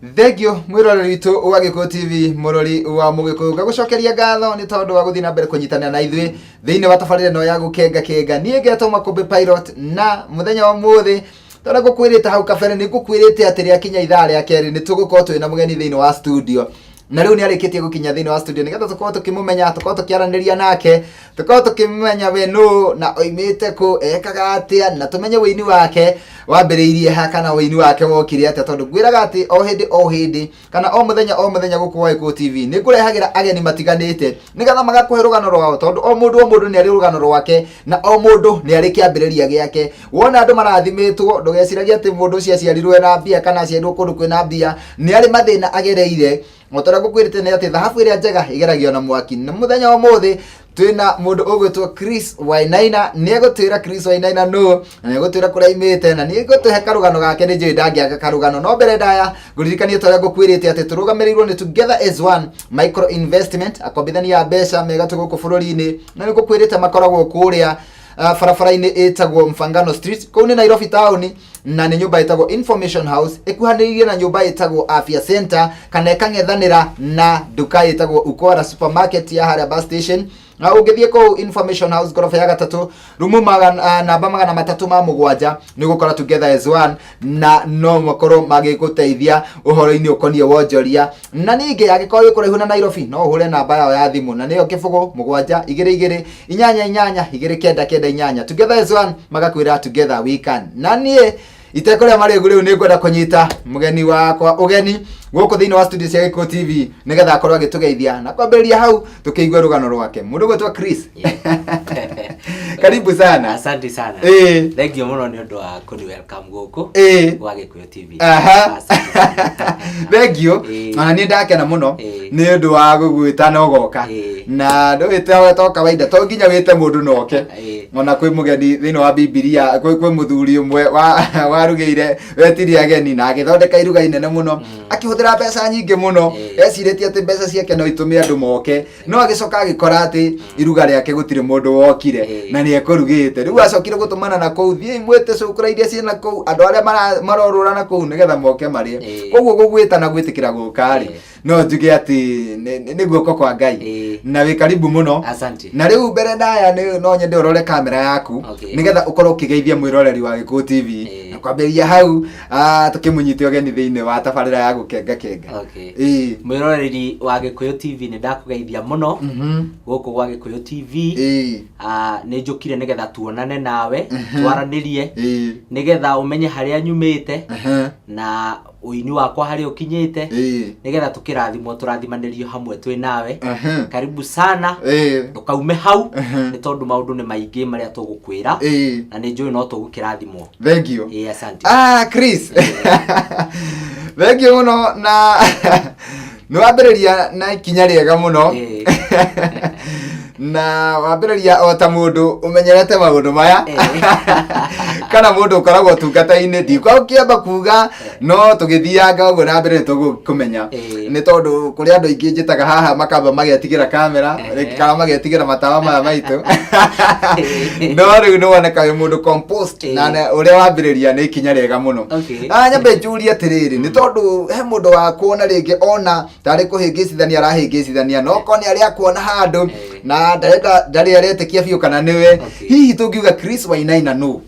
Thengio mwĩroreri witũ wa Gĩkũyũ TV, mũrori wa Mũgĩkũyũ, ngagũcokeria ngatho nĩ tondũ wa gũthiĩ na mbere kũnyitanĩra na ithuĩ thĩinĩ wa tabarĩra ĩno ya Gũkenga Kenga. Niĩ ngetwo Makũmbĩ Pilot, na mũthenya wa ũmũthĩ tondũ ngũkwĩrĩte hau kabere nĩ ngũkwĩrĩte atĩ rĩakinya ithaa rĩa kerĩ nĩ tũgũkorwo twĩ na mũgeni thĩinĩ wa studio, na rĩu nĩ arĩkĩtie gũkinya thĩinĩ wa studio nĩgetha tũkorwo tũkĩmũmenya, tũkorwo tũkĩaranĩria nake, tũkorwo tũkĩmenya we nũ na oimĩte kũ, ekaga atĩa, na tũmenye wĩini wake wambĩrĩirie ha kana wĩini wake wokire atĩa, tondũ ngwĩraga atĩ o hĩndĩ o hĩndĩ kana o mũthenya o mũthenya gũkũ gwa Gĩkũyũ TV nĩ ngũrehagĩra ageni matiganĩte nĩgetha magakũhe rũgano rwao, tondũ o mũndũ o mũndũ nĩ arĩ rũgano rwake na o mũndũ nĩ arĩ kĩambĩrĩria gĩake. Wona andũ marathimĩtwo, ndũgeciragie atĩ mũndũ ũcio aciarirwo ena mbia kana aciarirwo kũndũ kwĩna mbia, nĩ arĩ mathĩna agereire. O ta ũrĩa ngũkwĩrĩte nĩ atĩ thahabu ĩrĩa njega ĩgeragio na mwaki. Na mũthenya wa ũmũthĩ twĩna mũndũ ũgwĩtwo Chris Wainaina. Nĩ egũtwĩra Chris Wainaina nũ, na nĩ egũtwĩra kũrĩa aimĩte, na nĩ egũtũhe karũgano gake. Nĩ njũĩ ndangĩaga karũgano. No mbere ndaya ngũririkanie ta ũrĩa ngũkwĩrĩte atĩ tũrũgamĩrĩirwo nĩ Together as One Micro Investment, akombithania a mbeca megatũ gũkũ bũrũri-inĩ, na nĩ ngũkwĩrĩte makoragwo kũrĩa barabara-inĩ ĩtagwo Mfangano Street, kũu nĩ Nairobi taũni, na nĩ nyũmba ĩtagwo Information House ĩkuhanĩrĩirie na nyũmba ĩtagwo Afya Center, kana ĩkang'ethanĩra na nduka ĩtagwo Ukora Supermarket ya harĩa bus station. Na ũngĩthiĩ kũu Information House ngoroba ya gatatũ, rumu namba 307, nĩ ũgũkora Together as One, na no makorwo magĩgũteithia ũhoro-inĩ ũkoniĩ wonjoria. Na ningĩ angĩkorwo wĩ kũraihu na Nairobi, no ũhũre namba yao ya thimũ, na nĩyo 0722 88 2998. Together as One magakwĩra together we can. Na niĩ itekũrĩa marĩgu, rĩu nĩ ngwenda kũnyita mũgeni wakwa ũgeni gũkũ thĩinĩ wa studio cia Gĩkũyũ TV nĩgetha akorwo agĩtũgeithia na kwambĩrĩria hau tũkĩigue rũgano rwake. Mũndũ gwĩtwo Chris, karibu sana. Asante sana. Thank you mũno nĩ ũndũ wa kũni welcome gũkũ gwa Gĩkũyũ TV. Asante sana. Thank you. Ona niĩ ndakena mũno nĩ ũndũ wa gũgwĩta na ũgoka. Na ndũgĩte to kawaida, to nginya wĩte mũndũ na oke. Ona kwĩ mũgeni thĩinĩ wa Bibilia, kwĩ mũthuri ũmwe warugĩire, wetirie ageni na agĩthondeka iruga inene mũno, akĩhũthĩra mbeca nyingĩ mũno. Ecirĩtie atĩ mbeca ciake no itũme andũ moke, no agĩcoka agĩkora atĩ iruga rĩake gũtirĩ mũndũ wokire. Na nĩ ekũrugĩte. Rĩu acokire gũtũmana na kũu, thiĩi mwĩte cũkũra iria ciĩna kũu, andũ arĩa marorũra na kũu, nĩgetha moke marĩe. Koguo gũgwĩta na gwĩtĩkĩra gũka rĩ, no njuge atĩ nĩ guoko kwa Ngai. Na wĩ karibu mũno. Asante. Na rĩu mbere ndaya nĩ no nyende ũrore kamera yaku nĩgetha ũkorwo ũkĩgeithia mwĩroreri wa Gĩkũyũ TV na kwambĩrĩria hau tũkĩmũnyite ũgeni thĩinĩ wa tabarĩra ya Gũkenga Kenga. Mwĩroreri wa Gĩkũyũ TV, nĩ ndakũgeithia mũno gũkũ gwa Gĩkũyũ TV. Nĩ njũkire nĩgetha tuonane nawe, twaranĩrie, nĩgetha ũmenye harĩa nyumĩte na ũini wakwa harĩa ũkinyĩte, nĩgetha tũkĩrathimwo, tũrathimanĩrio hamwe twĩ nawe. Karibu sana. Ndũkaume hau, nĩ tondũ maũndũ nĩ maingĩ marĩa tũgũkwĩra, na nĩ njũĩ no tũgũkĩrathimwo. Thank you. Ĩĩ, asante. Ah, Chris, thank you mũno, na nĩ wambĩrĩria na ikinya rĩega mũno. Na wambĩrĩria o ta mũndũ ũmenyerete maũndũ maya kana mũndũ ũkoragwo ũtungata-inĩ. Ndikwa ũkĩamba kuga, no tũgĩthianga ũguo na mbere nĩ tũgũkũmenya, nĩ tondũ kũrĩ andũ aingĩ njĩtaga haha makamba magetigĩra kamera kana magetigĩra matawa maya maitũ, no rĩu nĩ woneka wĩ mũndũ composed na ũrĩa wambĩrĩria nĩ ikinya rĩega mũno. Nyambe njũrie atĩrĩrĩ, nĩ tondũ he mũndũ wa kuona rĩngĩ ona tarĩ kũhĩngĩcithania arahĩngĩcithania, no korwo nĩ arĩa akuona handũ na ndarenda, ndarĩ aretĩkia biũ kana nĩwe. Hihi tũngiuga Chris Wainaina nũ?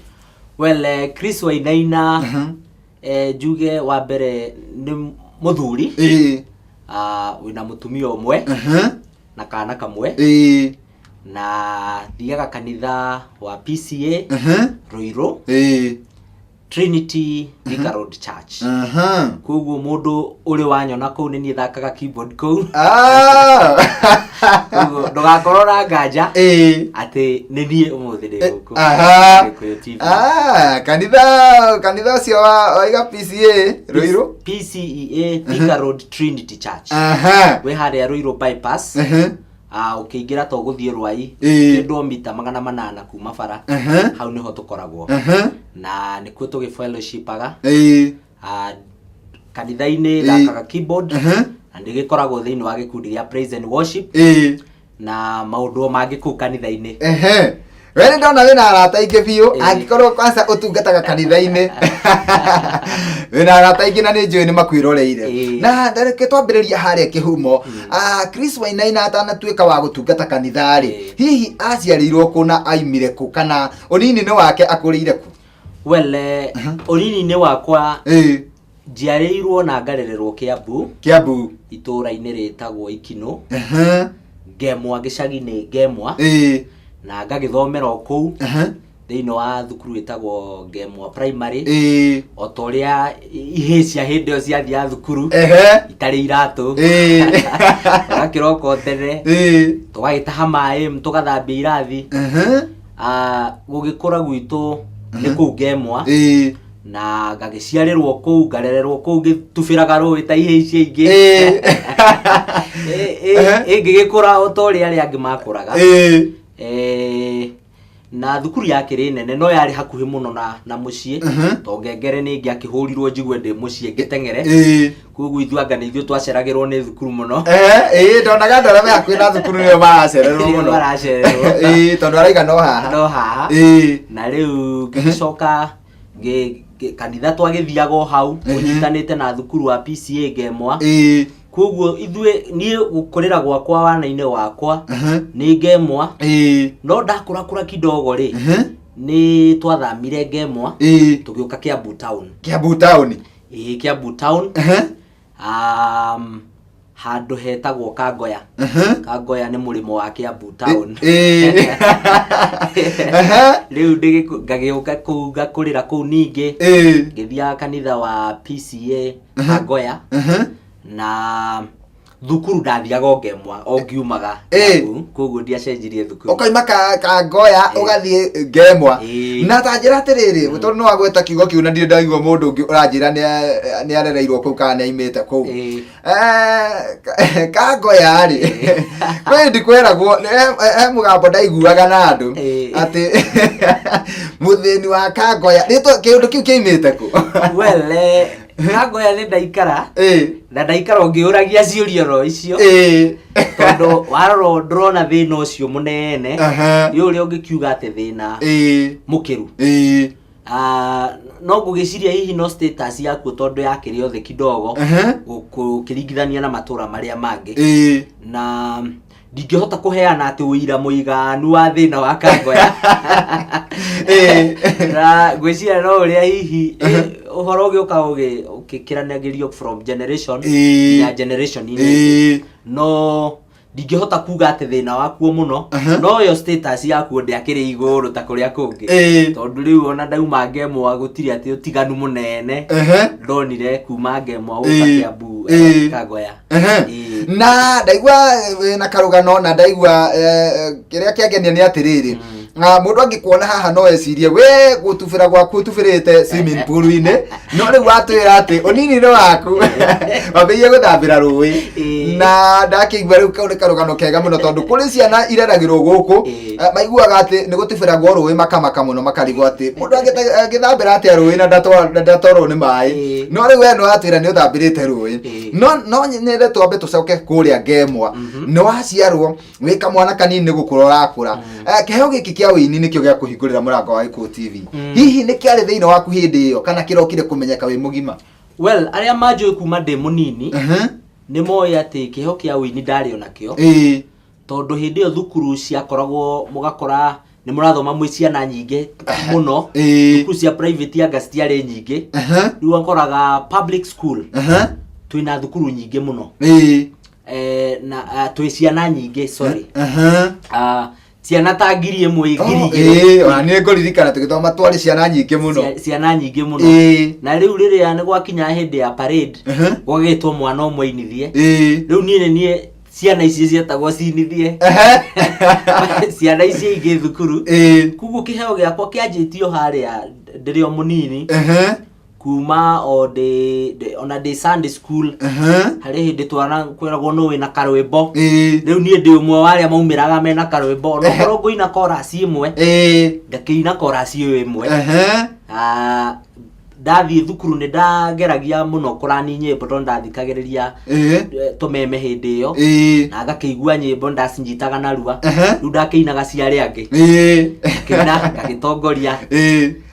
Well, Chris Wainaina, njuge wa mbere nĩ mũthuri wĩna mũtumia ũmwe na kana kamwe, na thiaga kanitha wa PCA Ruiru, Trinity Thika Road Church. Koguo mũndũ ũrĩ wanyona kũu, nĩ niĩ thakaga keyboard kũu. Koguo ndũgakorwo na nganja atĩ nĩ niĩ ũmũthĩ ndĩ gũkũ Gĩkũyũ TV. Ah, kanitha ũcio wa waiga PCA Ruiru? PCEA Thika Road Trinity Church. Wĩ harĩa Ruiru bypass. Ũkĩingĩra to gũthiĩ Rwai, kĩndũ mita 800 kuma bara. Hau nĩho tũkoragwo na nĩkuo tũgĩ fellowshipaga. Kanitha-inĩ thakaga keyboard na nĩgĩkoragwo thĩinĩ wa gĩkundi gĩa praise and worship na maũndũ o mangĩ kũu kanitha-inĩ. Ehe. We nĩ ndona wĩna arata aingĩ biũ. Ĩĩ. Angĩkorwo kwanza ũtungataga kanitha-inĩ, wĩna arata aingĩ na nĩ njũĩ nĩ makwĩroreire. Ĩĩ. Na reke twambĩrĩria harĩa kĩhumo. Ah, Chris Wainaina atanatuĩka wa gũtungata kanitha-rĩ, Ĩĩ. hihi aciarĩirwo kũ na aimire kũ, kana ũnini-inĩ wake akũrĩire kũ? Well, ũnini-inĩ wakwa njiarĩirwo na ngarererwo Kĩambu. Kĩambu. Itũũra-inĩ rĩtagwo Ikinũ. Ngemwa, gĩcagi-inĩ Ngemwa. Na ngagĩthomera o kũu thĩinĩ wa thukuru ĩtagwo Ngemwa Primary. O ta ũrĩa ihĩĩ cia hĩndĩ ĩyo ciathiaga thukuru itarĩ iratũ. Tũgakĩroka o tene, tũgagĩtaha maĩ, tũgathambia irathi. Ah, gũgĩkũra gwitũ nĩ kũu Ngemwa. Na ngagĩciarĩrwo kũu, ngarererwo kũu, ngĩtubĩraga rũĩ ta ihĩĩ icio ingĩ. Ngĩgĩkũra o ta ũrĩa arĩa angĩ makũraga. Na thukuru yakĩrĩ nene no yarĩ hakuhĩ mũno na mũciĩ, to ngengere nĩ ingĩakĩhũrirwo njigue ndĩ mũciĩ ngĩteng'ere. Koguo ithuĩ anga nĩ ithuĩ twaceragĩrwo nĩ thukuru mũno. Ĩĩ, ndonaga andũ arĩa me hakuhĩ na thukuru nĩo maracererwo Nĩo mũno. maracererwo. Ĩĩ, tondũ araiga no haha. No haha. Na rĩu ngĩgĩcoka kanitha twagĩthiaga o hau ũnyitanĩte na thukuru wa PCA Ngemwa. Koguo ithuĩ, niĩ gũkũrĩra gwakwa wana-inĩ wakwa nĩ Ngemwa. No ndakũrakũra kidogo rĩ, nĩ twathamire Ngemwa tũgĩũka Kiambu town. Kiambu town. Ĩĩ, Kiambu town. Handũ hetagwo Kangoya. Kangoya nĩ mũrĩmo wa Kiambu town. Rĩu ngagĩũka kũu, ngakũrĩra kũu ningĩ. Ngĩthiaga kanitha wa PCA Kangoya. Na thukuru ndathiaga o Ngemwa, o ngiumaga Kiambu, koguo ndiacenjirie thukuru. Ũkoima Kangoya ũgathiĩ Ngemwa. Na ta njĩra atĩrĩrĩ, tondũ nĩ wagweta kiugo kĩu na ndirĩ ndaigua mũndũ ũngĩ ũranjĩra nĩ arereirwo kũu kana nĩ aimĩte kũu. Kangoya rĩ, kwĩ hĩndĩ kweragwo, he mũgambo ndaiguaga na andũ atĩ mũthĩni wa Kangoya, rĩtwa kĩũndũ kĩu kĩaimĩte kũ? Well, Kangoya nĩ ndaikara na ndaikara ũngĩũragia ciũria oro icio, tondũ warora ndũrona thĩna ũcio mũnene. Nĩ ũrĩa ũngĩkiuga atĩ thĩna mũkĩru. Ah, no ngũgĩciria hihi no status yakuo tondũ yakĩrĩ othe kidogo gũkĩringithania na matũra marĩa mangĩ. Na ndingĩhota kũheana atĩ ũira mũiganu wa thĩna wa Kangoya. Na ngwĩciria no ũrĩa hihi ũhoro ũgĩũka ũgĩkĩranagĩrio from generation nginya generation inĩ. No ndingĩhota kuga atĩ thĩna wakuo mũno, no yo status yakuo ndĩakĩrĩ igũrũ ta kũrĩa kũngĩ. Tondũ rĩu ona ndauma Ngemwa gũtirĩ atĩ ũtiganu mũnene ndonire kuma Ngemwa gũka Kiambu, Kangoya. Na ndaigua wĩna karũgano na ndaigua kĩrĩa kĩangenia nĩ atĩrĩrĩ, na mũndũ angĩkuona haha no ecirie we gũtubĩra gwaku ũtubĩrĩte swimming pool-inĩ, no rĩu watwĩra atĩ ũnini-inĩ waku wambĩrĩirie gũthambĩra rũĩ. Na ndakĩigua rĩu kau nĩ karũgano kega mũno, tondũ kũrĩ ciana ireragĩrwo gũkũ maiguaga atĩ nĩ gũtubĩragwo rũĩ makamaka mũno, makarigwo atĩ mũndũ angĩthambĩra atĩa rũĩ na ndatwarwo nĩ maĩ. No rĩu we nĩ watwĩra nĩ ũthambĩrĩte rũĩ. No nyende twambe tũcoke kũrĩa Ngemwa. Nĩ waciarwo wĩ kamwana kanini, nĩ gũkũra ũrakũra. Kĩheo gĩkĩ kĩa ũini nĩkĩo gĩa kũhingũrĩra mũrango wa Gĩkũyũ TV. Hihi nĩ kĩarĩ thĩinĩ waku hĩndĩ ĩyo kana kĩrokire kũmenyeka wĩ mũgima? Well, arĩa manjũĩ kuma ndĩ mũnini nĩ moĩ atĩ kĩheo kĩa ũini ndarĩ onakĩo, tondũ hĩndĩ ĩyo thukuru ciakoragwo mũgakora nĩ mũrathoma mwĩ ciana nyingĩ mũno. Thukuru cia private anga citiarĩ nyingĩ. Rĩu wakoraga public school twĩna thukuru nyingĩ mũno. Na twĩ ciana nyingĩ, sorry. Ah, ciana ta 1000, 2000. Ĩĩ, ona nĩ ngũririkana tũgĩthoma twarĩ ciana nyingĩ mũno. Ciana nyingĩ mũno. Na rĩu rĩrĩa nĩ gwakinya hĩndĩ ya parade, gwagĩtwo mwana ũmwe ainithie. Rĩu niĩ nĩ niĩ ciana icio cietagwo cinithie ciana icio ingĩ thukuru. Koguo kĩheo gĩakwa kĩanjĩtio harĩa ndĩrĩ o mũnini, kuma o ndĩ ona ndĩ Sunday school. Harĩ hĩndĩ twana kwĩragwo nũ wĩna karwĩmbo. Rĩu niĩ ndĩ ũmwe wa arĩa maumĩraga mena karwĩmbo, ona okorwo ngũina chorus ĩmwe, ngakĩina chorus ĩyo ĩmwe. Ah, Ndathiĩ thukuru nĩ ndageragia mũno kũrani nyĩmbo tondũ ndathikagĩrĩria tũmeme hĩndĩ ĩyo, na ngakĩigua nyĩmbo ndacinyitaga narua. Rĩu ndakĩinaga cia arĩa angĩ, kĩina ngagĩtongoria.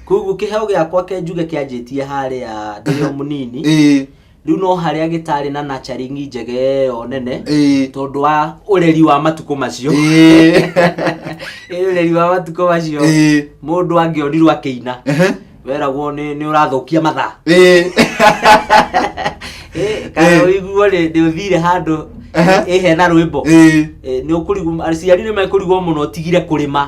Koguo kĩheo gĩakwa ke njuge kĩanjĩtie harĩa ndĩrĩ o mũnini. Rĩu no harĩa gĩtarĩ na nurturing njega ĩyo nene, tondũ wa ũreri wa matukũ macio. Ũreri wa matukũ macio, mũndũ angĩonirwo akĩina, weragwo nĩ ũrathũkia mathaa. Kana ũiguo nĩ ũthire handũ ĩhe na rwĩmbo. Nĩ ũkũrigwo, aciari nĩ mekũrigwo mũno ũtigire kũrĩma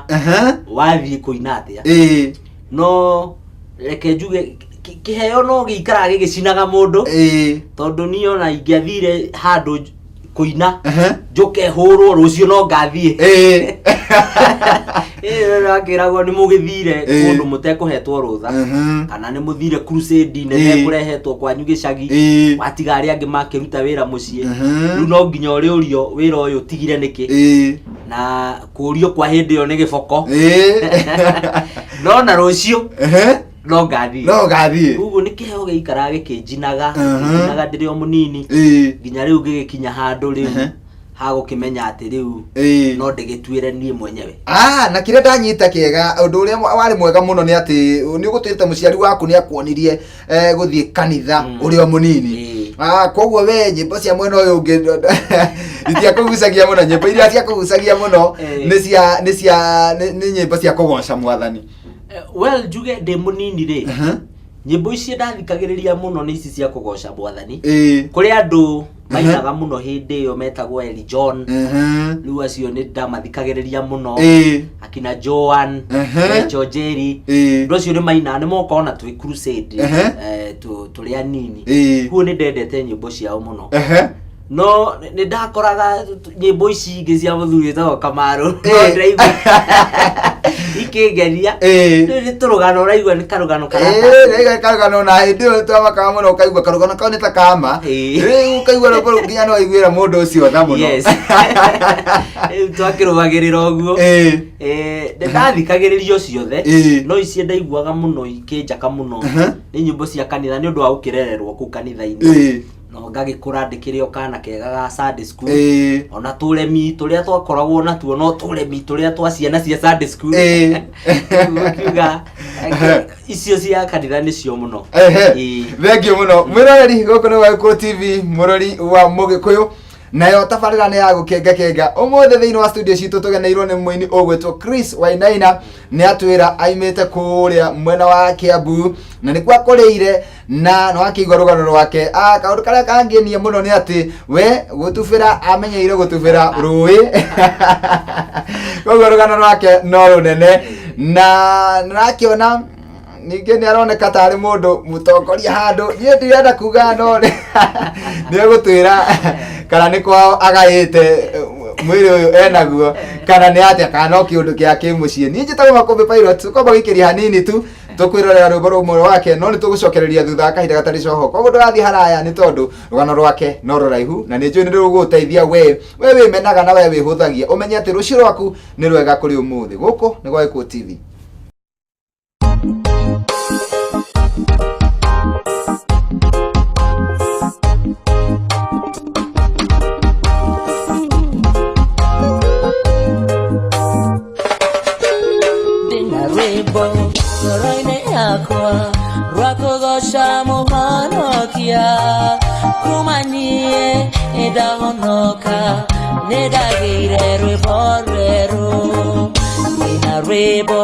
wathiĩ kũina atĩa. No reke njuge kĩheo no gĩikaraga gĩgĩcinaga mũndũ, tondũ niĩ ona ingĩathire handũ kũina, njũke hũrwo rũciũ, no ngathiĩ. Akĩragwo nĩ mũgĩthire kũndũ mũtekũhetwo rũtha, kana nĩ mũthire crusade nene kũrehetwo kwanyu gĩcagi, watiga arĩa angĩ makĩruta wĩra mũciĩ. Rĩu no nginya ũrĩũrio wĩra ũyũ ũtigire nĩkĩ, na kũũrio kwa hĩndĩ ĩyo nĩ gĩboko. No na rũciũ no ngathiĩ. No gathiĩ. Koguo nĩ kĩheo gĩikaraga gĩkĩnjinaga, gĩkĩnjinaga ndĩrĩ o mũnini, nginya rĩu ngĩgĩkinya handũ rĩu hagũkĩmenya atĩ rĩu no ndĩgĩtuĩre niĩ mwenyewe. Ah, na kĩrĩa ndanyita kĩega, ũndũ ũrĩa warĩ mwega mũno nĩ atĩ nĩ ũgũtwĩrĩte mũciari waku nĩ akuonirie gũthiĩ kanitha ũrĩ o mũnini. Ah, koguo we nyĩmbo cia mwena ũyũ ũngĩ itiakũgucagia mũno. Nyĩmbo iria ciakũgucagia mũno nĩ cia nĩ cia nĩ nĩ nyĩmbo cia kũgoca mwathani. Well, njuge ndĩ mũnini rĩ, nyĩmbo icio ndathikagĩrĩria mũno nĩ ici cia kũgoca mwathani. Kũrĩ andũ mainaga mũno hĩndĩ ĩyo metagwo Eli John. Rĩu acio nĩ ndamathikagĩrĩria mũno, akina Joan, Rachel Jerry. Andũ acio nĩ mainaga, nĩ moka ona twĩ crusade, tũrĩ anini. Kuo nĩ ndendete nyĩmbo ciao mũno, no nĩ ndakoraga nyĩmbo ici ingĩ cia mũthuri wĩtagwo Kamaru, no ndĩraigua ikĩngeria. Rĩu nĩ tũrũgano ũraigua nĩ karũgano karata. Rĩu karũgano na hĩndĩ ĩyo twamakaga mũno, ũkaigua karũgano kau nĩ ta kama. Rĩu ũkaigua rwĩmbo rũu nginya no waiguĩra mũndũ ũcio tha mũno. Yes, rĩu twakĩrũmagĩrĩra ũguo. Nĩ ndathikagĩrĩrio ciothe, no icio ndaiguaga mũno ikĩnjaka mũno nĩ nyĩmbo cia kanitha, nĩ ũndũ wa gũkĩrererwo kũu kanitha-inĩ. No ngagĩkũra ndĩkĩrĩ o kana kega ga Sunday school. Ona tũremi tũrĩa twakoragwo natuo no tũremi tũrĩa twa ciana cia Sunday school. Rĩu ũkiuga icio cia kanitha nĩcio mũno. Thengiũ mũno mwĩroreri, gũkũ nĩ Gĩkũyũ TV, mũrori wa mũgĩkũyũ, nayo tabarĩra nĩ ya gũkengakenga. Ũmũthĩ thĩinĩ wa studio citũ tũgeneirwo nĩ mũini ũgwĩtwo Chris Wainaina. Nĩ atwĩra aimĩte kũrĩa mwena wa Kiambu na nĩkuo akũrĩire, na nĩ wakĩigua rũgano rwake. Ah, kaũndũ karĩa kangenia mũno nĩ atĩ we gũtubĩra amenyeire gũtubĩra rũĩ, koguo rũgano rwake no rũnene, na nĩrakĩona ningĩ nĩ aroneka tarĩ mũndũ mũtongoria handũ. Niĩ ndirenda kuga, no nĩ egũtwĩra kana nĩ kwao agaĩte mwĩrĩ ũyũ enaguo, kana nĩ atĩa, kana no kĩũndũ kĩa kĩmũciĩ. Niĩ njĩtagwo Makũmbĩ Pilot. Tũkwamba gũikĩria hanini tu tũkwĩrorera rwĩmbo rũmwe rwake, no nĩ tũgũcokereria thutha wa kahinda gatarĩ coho, koguo ndũrathiĩ haraya nĩ tondũ rũgano rwake no rũraihu, na nĩ njũĩ nĩ rũgũgũteithia we wĩmenaga na we wĩhũthagia ũmenye atĩ rũciũ rwaku nĩ rwega kũrĩ ũmũthĩ. Gũkũ nĩ gwa Gĩkũyũ TV. Ndĩna rwĩmbo ngoro-inĩ yakwa rwa kũgoca mũhonokia, kuma niĩ nĩndahonoka, nĩndagĩire rwĩmbo rwerũ. Ndĩna rwĩmbo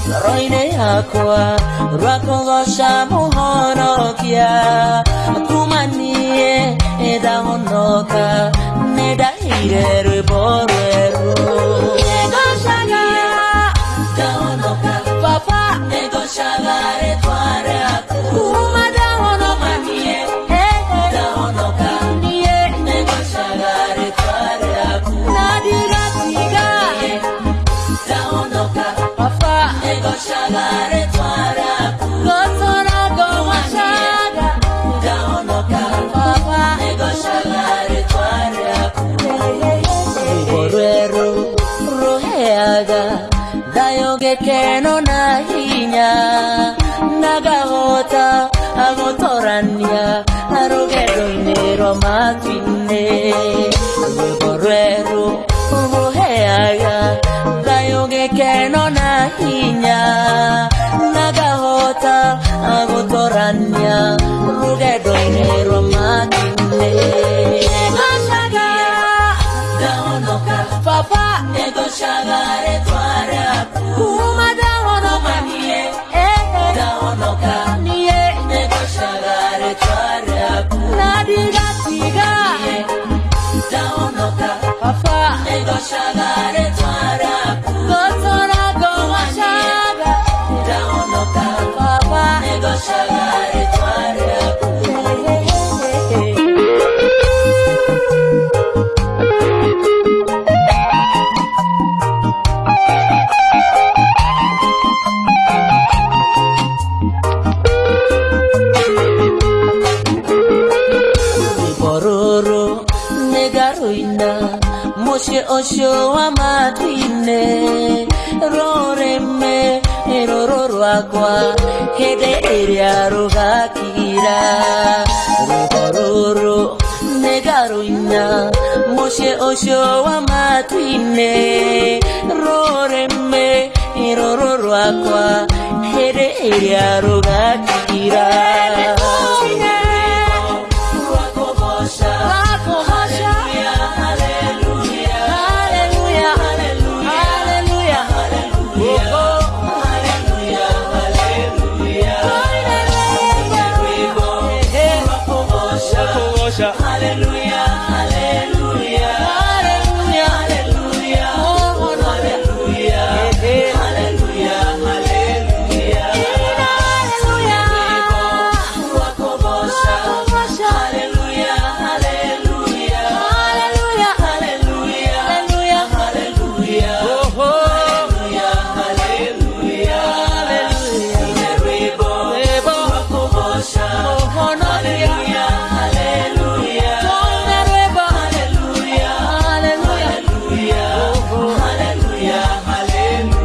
ngoro-inĩ yakwa rwa kũgoca mũhonokia, kuma niĩ nĩndahonoka, nĩndagĩire rwĩmbo rwerũ. Nĩngocaga ndahonoka, Baba, nĩngocaga rĩtwa rĩaku, kuma ndahonoka niĩ, ndahonoka niĩ, nĩngocaga rĩtwa rĩaku, na ndigatiga, ndahonoka, Baba, nĩngocaga rĩtwa rĩaku, ngũtũra ngũgocaga, ndahonoka, Baba, nĩngocaga rĩtwa rĩaku. Rwĩmbo rwerũ rũheaga thayũ, gĩkeno na hinya, na ngahota Gũtorania rũgendo-inĩ rwa matu-inĩ. Rwĩmbo rwerũ rũheaga thayũ, gĩkeno na hinya, na ngahota gũtorania rũgendo-inĩ rwa matu-inĩ. Nĩngocaga ndahonoka, Baba, nĩngocaga rĩtwa rĩaku. Kuma ndahonoka niĩ, ndahonoka niĩ, nĩngocaga rĩtwa rĩaku. Na ndigatiga, ndahonoka, Baba, nĩngocaga rĩtwa rĩaku. Ngũtũra ngũgocaga, ndahonoka, Baba, nĩngocaga rĩtwa rĩaku. Rwĩmbo rũrũ nĩngarũina mũciĩ ũcio wa matu-inĩ, rũrĩmĩ rũrũ rwakwa hĩndĩ ĩrĩa rũgakira. Rwĩmbo rũrũ nĩngarũina mũciĩ ũcio wa matu-inĩ, rũrĩmĩ rũrũ rwakwa hĩndĩ ĩrĩa rũgakira. Hallelujah, hallelujah, hallelujah, hallelujah, oh, hallelujah, hallelujah, hallelujah, hallelujah, hallelujah, hallelujah, hallelujah, hallelujah, hallelujah, hallelujah, hallelujah, hallelujah, hallelujah, hallelujah, hallelujah.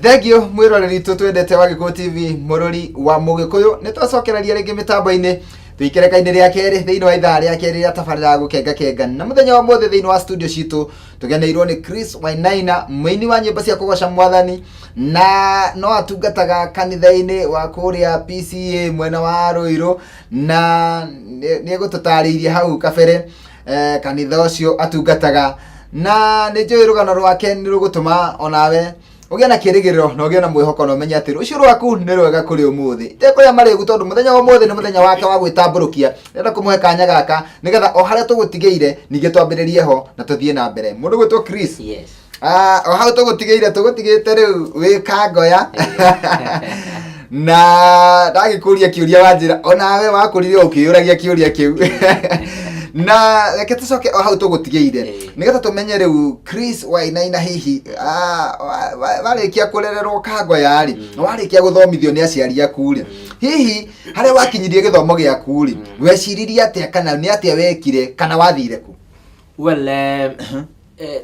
Thengio mwiroreri witũ twendete wa Gĩkũyũ TV, mũrori wa Mũgĩkũyũ. Nĩ twacokereria rĩngĩ mĩtambo-inĩ tũikereka-inĩ rĩa kerĩ thĩinĩ wa ithaa rĩa kerĩ rĩa tabarĩra ya gũkenga kenga. Na mũthenya wa mũthĩ thĩinĩ wa studio citũ tũgeneirwo nĩ Chris Wainaina, mũini wa nyĩmbo cia kũgoca mwathani, na no atungataga kanitha-inĩ wa kũrĩa PCA mwena wa Ruiru, na nĩ egũtũtarĩirie hau kabere kanitha ũcio atungataga. Na nĩ njũĩ rũgano rwake nĩ rũgũtũma onawe ũgĩe na kĩrĩgĩrĩro na ũgĩe na mwĩhoko na ũmenye atĩ rũciũ rwaku nĩ rwega kũrĩ ũmũthĩ. Itekũrĩa marĩgu, tondũ mũthenya wa ũmũthĩ nĩ mũthenya wake wa gwĩtambũrũkia, ndĩrenda kũmũhe kanya gaka nĩgetha o harĩa tũgũtigĩire ningĩ twambĩrĩrie ho na tũthiĩ na mbere. Mũndũ gwĩtwo Chris. Yes. Ah, o hau tũgũtigĩire, tũgũtigĩte rĩu wĩ kangoya, na ndagĩkũria kĩũria wanjĩra onawe wakũrire ũkĩyũragia kĩũria kĩu. Na reke tũcoke o hau tũgũtigĩire nĩgetha tũmenye rĩu Chris Wainaina, hihi warĩkia kũrererwo kangoya rĩ, na warĩkia gũthomithio nĩ aciari aku rĩ, hihi harĩa wakinyirie gĩthomo gĩaku rĩ, weciririe atĩa, kana nĩ atĩa wekire, kana wathire ku? Well,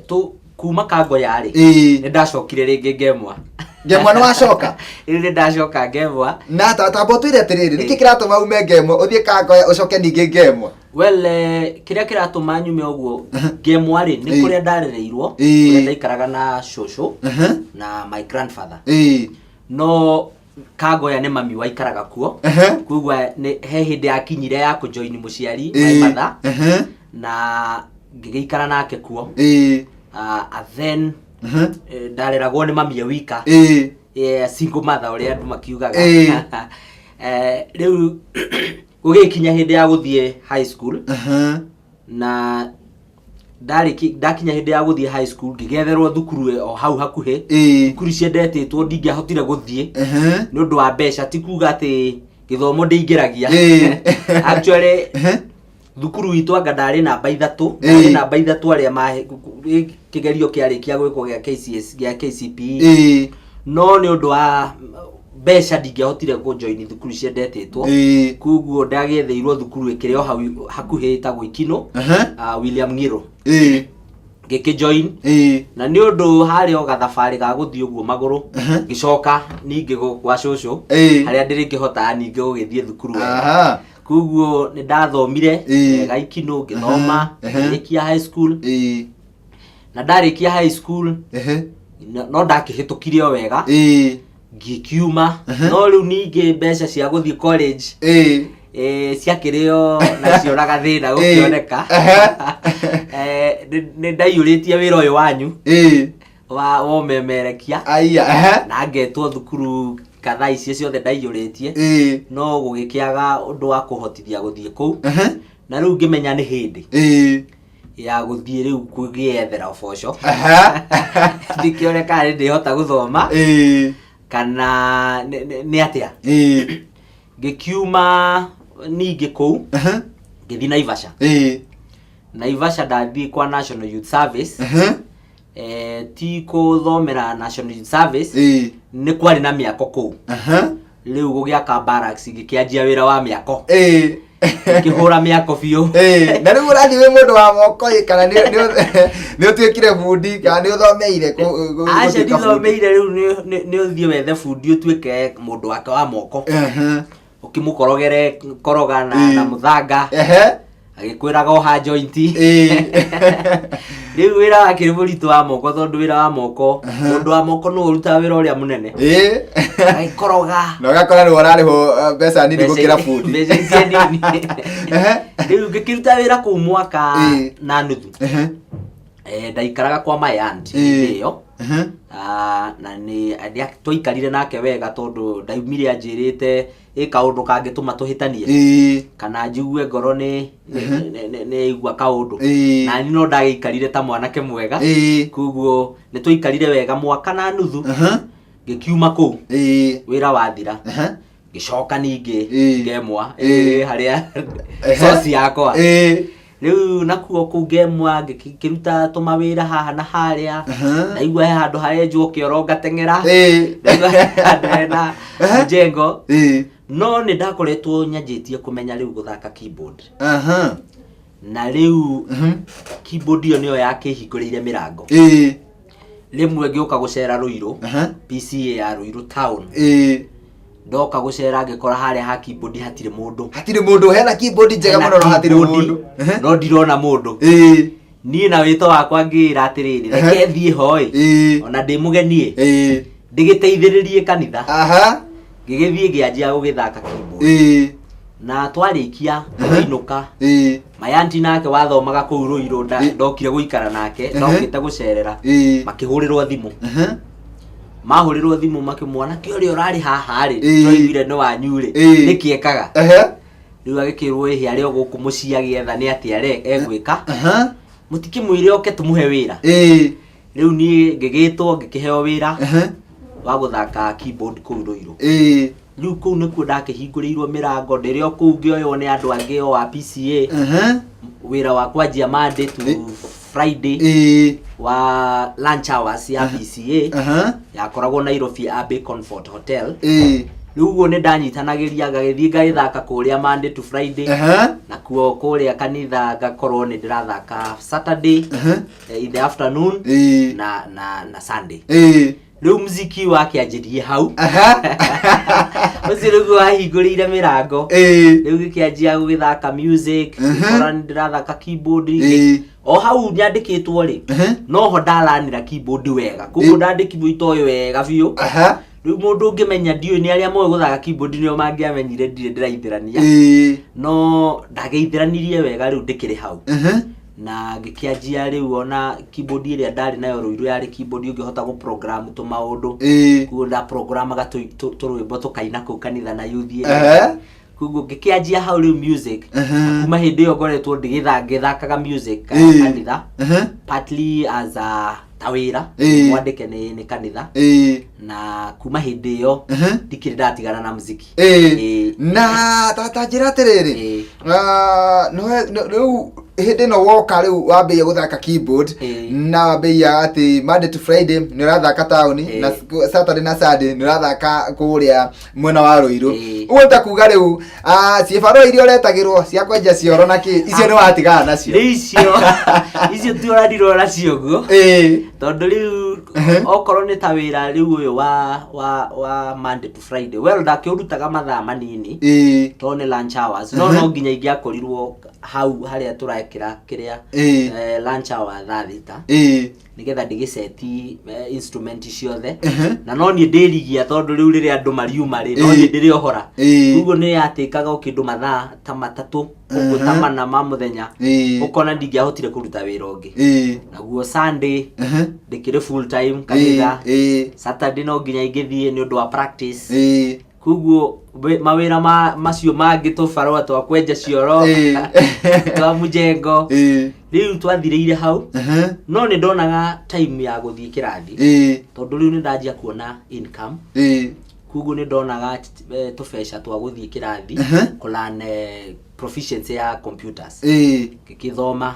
tu kuma kangoya rĩ, nĩ ndacokire rĩngĩ ngemwa. Ngemwa nĩ wacoka? Rĩu nĩ ndacoka ngemwa. Na tamba ũtwĩre atĩrĩrĩ, nĩkĩ kĩratũma ume ngemwa ũthiĩ kangoya, ũcoke ningĩ ngemwa? Well, kĩrĩa kĩratũma nyume ũguo ngemwa rĩ, nĩ kũrĩa ndarereirwo, kũrĩa ndaikaraga na cũcũ na my grandfather. No kangoya nĩ mami waikaraga kuo. Koguo nĩ he hĩndĩ yakinyire ya kũjoin mũciari, my mother, na ngĩgĩikara nake kuo. And then ndareragwo nĩ mami e wika. Yeah, single mother, ũrĩa andũ makiugaga. Rĩu gũgĩkinya hĩndĩ ya gũthiĩ high school, na Ndakinya hĩndĩ ya gũthiĩ high school, ngĩgetherwo thukuru o hau hakuhĩ. Thukuru ciendetĩtwo ndingĩahotire gũthiĩ nĩ ũndũ wa mbeca. Ti kuga atĩ gĩthomo ndĩingĩragia. Actually, thukuru itũ anga ndarĩ namba 3. Ndarĩ namba 3 arĩa kĩgerio kĩarĩkia gwĩkwo gĩa KCS, gĩa KCPE. No nĩ ũndũ wa mbeca ndingĩahotire kũjoin thukuru ciendetĩtwo. Koguo ndagĩetheirwo thukuru ĩkĩrĩ o hau hakuhĩ ĩtagwo Ikino, William Ng'iro. Ngĩkĩjoin. Na nĩ ũndũ harĩ o gathabarĩ ga gũthiĩ ũguo magũrũ, ngĩcoka ningĩ gwa cũcũ, harĩa ndĩrĩkĩhotaga ningĩ gũgĩthiĩ thukuru wega. Koguo nĩ ndathomire wega Ikino, ngĩthoma, ngĩrĩkia high school. Na ndarĩkia high school, no ndakĩhĩtũkire o wega, ngĩkiuma. No rĩu ningĩ mbeca cia gũthiĩ college ciakĩrĩ o nacio na gathĩna gũkĩoneka. Nĩ ndaiyũrĩtie wĩra ũyũ wanyu wa ũmemerekia. Aya, ehe. Na ngetwo thukuru kadhaa icio ciothe ndaiyũrĩtie, no gũgĩkĩaga ũndũ wa kũhotithia gũthiĩ kũu. Na rĩu ngĩmenya nĩ hĩndĩ ya gũthiĩ rĩu kwĩyethera ũboco. Ndikĩone kana nĩ ndĩhota gũthoma kana nĩ atĩa. Ngĩkiuma ningĩ kũu, ngĩthiĩ Naivasha. Naivasha ndathiĩ kwa National Youth Service. Ti kũthomera National Youth Service, nĩ kwarĩ na mĩako kũu. Rĩu gũgĩaka barracks, ngĩkĩanjia wĩra wa mĩako. Ngĩkĩhũra mĩako biũ. Na rĩu ũrathiĩ wĩ mũndũ wa moko ĩ, kana nĩ ũtuĩkire bundi, kana nĩ ũthomeire Aca, gũtuĩka bundi? Ndithomeire. Rĩu nĩ ũthiĩ wethe bundi ũtuĩke mũndũ wake wa moko, ũkĩmũkorogere koroga na mũthanga, agĩkwĩraga oha joint. Rĩu wĩra wakĩrĩ mũritũ wa moko, tondũ wĩra wa moko, mũndũ wa moko nĩwe ũrutaga wĩra ũrĩa mũnene. Agĩkoroga. Na ũgakora nĩwe ũrarĩhwo mbeca nini gũkĩra bundi. Mbeca icio nini. Rĩu ngĩkĩruta wĩra kũu mwaka na nuthu. Ndaikaraga kwa my aunt hĩndĩ ĩyo. Na nĩ twaikarire nake wega, tondũ ndaumire anjĩrĩte ĩ kaũndũ kangĩtũma tũhĩtanie kana njigue ngoro nĩ igua kaũndũ. Na niĩ no ndagĩikarire ta mwanake mwega. Koguo nĩ twaikarire wega mwaka na nuthu. Ngĩkiuma kũu, wĩra wathira, ngĩcoka ningĩ ngemwa harĩa source yakwa. Rĩu nakuo kũu ngemwa ngĩkĩruta tũmawĩra haha na harĩa. Ndaigua he handũ harenjwo kĩoro, ngateng'era. Ndaigua he handũ hena mjengo. No nĩ ndakoretwo nyanjĩtie kũmenya rĩu gũthaka keyboard. Na rĩu keyboard ĩyo nĩyo yakĩhingũrĩire mĩrango. Rĩmwe ngĩũka gũcera Rũirũ, PCA ya Rũirũ town. Ndoka gũcera, ngĩkora harĩa ha keyboard hatirĩ mũndũ. Hatirĩ mũndũ. Hena keyboard njega Hena mũno, no hatirĩ keyboard, mũndũ. No ndirona mũndũ. Niĩ na wĩto wakwa ngĩĩra atĩrĩrĩ, reke thiĩ hoe, ona ndĩ mũgenie, ndĩgĩteithĩrĩrie kanitha. Ngĩgĩthiĩ, ngĩanjia gũgĩthaka keyboard. Na twarĩkia tũkĩinũka, my auntie nake wathomaga kũu Rũirũ, ndokire gũikara nake, ndokĩte gũcerera. Makĩhũrĩrwo thimũ. Mahũrĩrwo thimũ makĩmwona kĩ ũrĩa ũrarĩ haha rĩ, twaiguire nĩ wanyu rĩ, nĩkĩ ekaga? Rĩu agĩkĩrwo ĩhĩ arĩ o gũkũ mũciĩ agĩetha nĩ atĩa re egwĩka. Mũtikĩmwĩre oke tũmũhe wĩra. Rĩu niĩ ngĩgĩtwo, ngĩkĩheo wĩra wa gũthaka keyboard kũu Rũirũ. Rĩu kũu nĩkuo ndakĩhingũrĩirwo mĩrango. Ndĩrĩ o kũu ngĩoywo nĩ andũ angĩ o a PCA, wĩra wa kwanjia Monday to Friday wa lunch hours ya PCA, yakoragwo Nairobi Abbey Comfort Hotel. Rĩu ũguo nĩ ndanyitanagĩria, ngagĩthiĩ ngagĩthaka kũrĩa Monday to Friday, nakuo kũrĩa kanitha ngakorwo nĩ ndĩrathaka Saturday in the afternoon na Sunday. Rĩu mziki wakĩanjĩrie hau. Ũcio nĩguo wahingũrĩire mĩrango. Rĩu gĩkĩanjia gũgĩthaka music, ngĩkora nĩ ndĩrathaka keyboard. O hau nyandĩkĩtwo rĩ, noho ndaranĩra keyboard wega. Koguo ndandĩkirwo itoĩ wega biũ. Rĩu mũndũ ũngĩmenya, ndiũĩ nĩ arĩa moĩ gũthaka keyboard nĩo mangĩamenyire ndirĩ ndĩraithĩrania, no ndageithĩranirie wega. Rĩu ndĩkĩrĩ hau na ngĩkĩanjia rĩu ona keyboard ĩrĩa ndarĩ nayo Rũirũ yarĩ keyboard ũngĩhota gũ program tũmaũndũ. Koguo ndaprogramaga tũrwĩmbo tũkaina kũu kanitha na youth ĩrĩa. Koguo ngĩkĩanjia hau rĩu music. Na kuma hĩndĩ ĩyo ngoretwo ngĩthakaga music kanitha, partly as a ta wĩra mwandĩke nĩ kanitha, na kuma hĩndĩ ĩyo ndikĩrĩ ndatigana na muziki. Na ta njĩra atĩrĩrĩ, rĩu hĩndĩ ĩno woka rĩu wambĩrĩria gũthaka keyboard, na wambĩrĩria atĩ Monday to Friday nĩ ũrathaka taũni, na Saturday na Sunday nĩ ũrathaka kũrĩa mwena wa Rũirũ. Ũguo nĩ ta kuga rĩu ciĩbarũa iria ũretagĩrwo cia kwenja cioro na kĩ, icio nĩ watigana nacio? Rĩu icio tiũranirwo nacio ũguo, tondũ rĩu okorwo nĩ ta wĩra rĩu ũyũ wa Monday to Friday, well, ndakĩũrutaga mathaa manini, tondũ nĩ lunch hours, no nginya ingĩakorirwo hau harĩa tũrekĩra kĩrĩa, lunch hour thaa 6, nĩgetha ndĩgĩceti instrument ciothe, na no niĩ ndĩrigia, tondũ rĩu rĩrĩa andũ mariuma rĩ, no niĩ ndĩrĩohora. Koguo nĩ yatĩkaga o kĩndũ mathaa ta 3 ũguo, ta 4 ma mũthenya, ũkona ndingĩahotire kũruta wĩra ũngĩ. Naguo Sunday ndĩkĩrĩ full time kanitha. Saturday no nginya ingĩthiĩ nĩ ũndũ wa practice. Koguo mawĩra macio mangĩ, tũbarũa twa kwenja cioro, twa mũjengo, rĩu twathirĩire hau. No nĩ ndonaga time ya gũthiĩ kĩrathi, tondũ rĩu nĩ ndanjia kuona income. Koguo nĩ ndonaga tũbeca twa gũthiĩ kĩrathi, kũlearn proficiency ya computers. Ngĩkĩthoma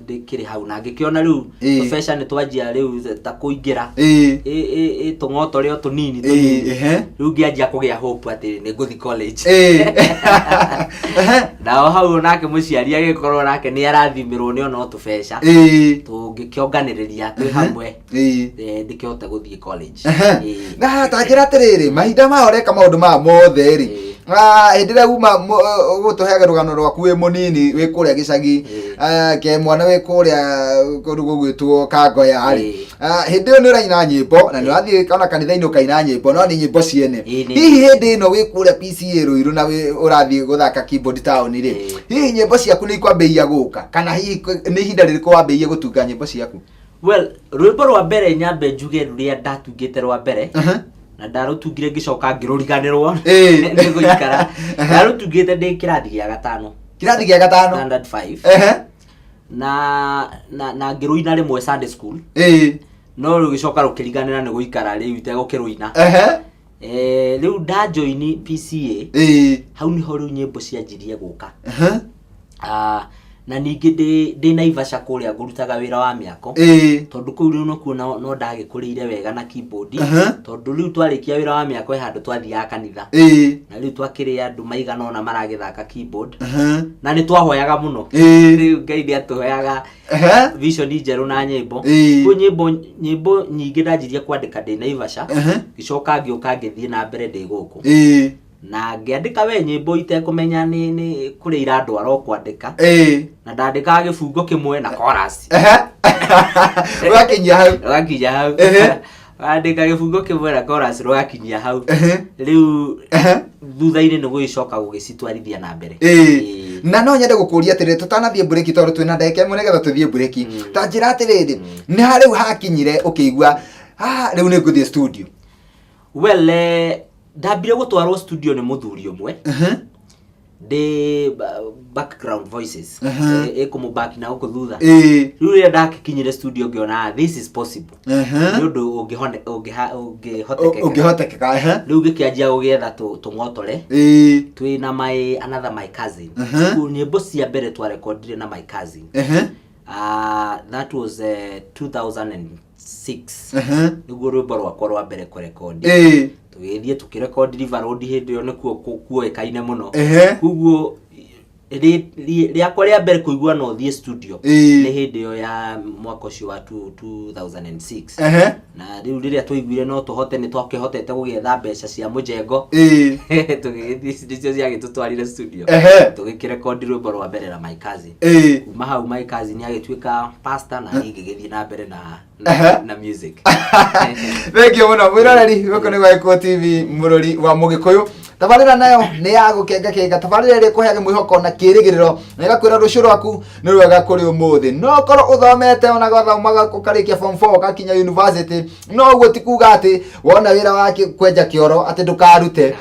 ndĩkĩrĩ hau, na ngĩkĩona rĩu tũbeca nĩ twanjia rĩu ta kũingĩra, tũng'otore o tũnini tũnini. Rĩu ngĩanjia kũgĩa hope atĩ nĩ ngũthiĩ college. Nao hau nake mũciari agĩkorwo nake nĩ arathimĩrwo nĩ ona o tũbeca, tũngĩkĩonganĩrĩria twĩ hamwe, ndĩkĩhote gũthiĩ college. Na ta njĩra atĩrĩrĩ, mahinda maya ũreka maũndũ maya mothe rĩ, hĩndĩ ĩrĩa uma gũtũheaga rũgano rwaku wĩ mũnini, wĩ kũrĩa gĩcagi, ke mwana wĩ kũrĩa kũndũ gũgwĩtwo Kangoya rĩ, hĩndĩ ĩyo nĩ ũraina nyĩmbo na nĩ ũrathiĩ ona kanitha-inĩ ũkaina nyĩmbo, no nĩ nyĩmbo ciene. Hihi hĩndĩ ĩno wĩ kũrĩa PCA Rũirũ na ũrathiĩ gũthaka keyboard taũni rĩ, hihi nyĩmbo ciaku nĩ ikwambĩrĩria gũka, kana hihi nĩ ihinda rĩrĩkũ wambĩrĩirie gũtunga nyĩmbo ciaku? Well, rwĩmbo rwa mbere, nyambe njuge rũrĩa ndatungĩte rwa mbere, na ndarũtungire ngĩcoka ngĩrũriganĩrwo nĩ gũikara, ndarũtungĩte ndĩ kĩrathi gĩa gatano. Kĩrathi gĩa gatano. Standard 5. Na ngĩrũina rĩmwe Sunday school, no rũgĩcoka rũkĩriganĩra nĩ gũikara rĩu itegũkĩrũina. Rĩu ndajoini PCA, hau nĩho rĩu nyĩmbo cianjirie gũka. Na ningĩ ndĩ Naivasha kũrĩa ngũrutaga wĩra wa mĩako, tondũ kũu rĩu nokuo no ndagĩkũrĩire wega na keyboard, tondũ rĩu twarĩkia wĩra wa mĩako he handũ twathiaga kanitha, na rĩu twakĩrĩ andũ maigana ũna maragĩthaka keyboard, na nĩ twahoyaga mũno. Rĩu Ngai nĩ atũheaga vision njerũ na nyĩmbo. Kũu nyĩmbo nyingĩ ndanjirie kwandĩka ndĩ Naivasha. Ngĩcoka ngĩũka ngĩthiĩ na mbere ndĩ gũkũ, na ngĩandĩka we nyĩmbo itekũmenya nĩ kũrĩa irandwara o kwandĩka, na ndandĩkaga gĩbungo kĩmwe na chorus. Ũgakinyia hau. Rũgakinya hau. Wandĩka gĩbungo kĩmwe na chorus, rũgakinyia hau. Rĩu thutha-inĩ nĩ gũgĩcoka gũgĩcitwarithia na mbere. Na no nyende gũkũria atĩrĩrĩ, tũtanathiĩ mburĩki, tondũ twĩna ndagĩka 1 nĩgetha tũthiĩ mburĩki, ta njĩra atĩrĩrĩ, nĩ ha rĩu hakinyire ũkĩigua, "Ah, rĩu nĩ ngũthiĩ studio"? Well, ndambire gũtwarwo studio nĩ mũthuri ũmwe ndĩ background voices, ĩkũmũbaki na gũkũ thutha. Rĩu rĩrĩa ndagĩkinyire studio ngĩona this is possible, nĩ ũndũ ũngĩhotekeka. Ũngĩhotekeka. Rĩu ngĩkĩanjia gũgĩetha tũng'otore twĩ na my another my cousin. Rĩu nyĩmbo cia mbere twarekondire na my cousin. That was 2006, nĩguo rwĩmbo rwakwa rwa mbere kũrekondi. Tũgĩthiĩ tũkĩrekondi River Road, hĩndĩ ĩyo nĩkuo kuoĩkaine mũno. Koguo rĩakwa rĩa mbere kũigua no thiĩ studio nĩ hĩndĩ ĩyo ya mwaka ũcio wa 2006. Na rĩu rĩrĩa twaiguire no tũhote, nĩ twakĩhotete gũgĩetha mbeca cia mũjengo, tũgĩgĩthiĩ, nĩcio ciagĩtũtwarire studio, tũgĩkĩrekondi rwĩmbo rwa mbere na my cousin. Kuma hau my cousin agĩtuĩka pastor na niĩ ngĩgĩthiĩ na mbere na music. Thengiũ mũno mwĩroreri, gũkũ nĩ gwa Gĩkũyũ TV, mũrori wa mũgĩkũyũ. Tabarĩra nayo nĩ ya gũkengakenga, tabarĩra ĩrĩa ĩkũheaga mwĩhoko na kĩrĩgĩrĩro na ĩgakwĩra rũciũ rwaku nĩ rwega kũrĩ ũmũthĩ. No korwo ũthomete ona gathomaga ũkarĩkia form 4 ũgakinya university, no ũguo ti kuga atĩ wona wĩra wa kwenja kĩoro atĩ ndũkarute.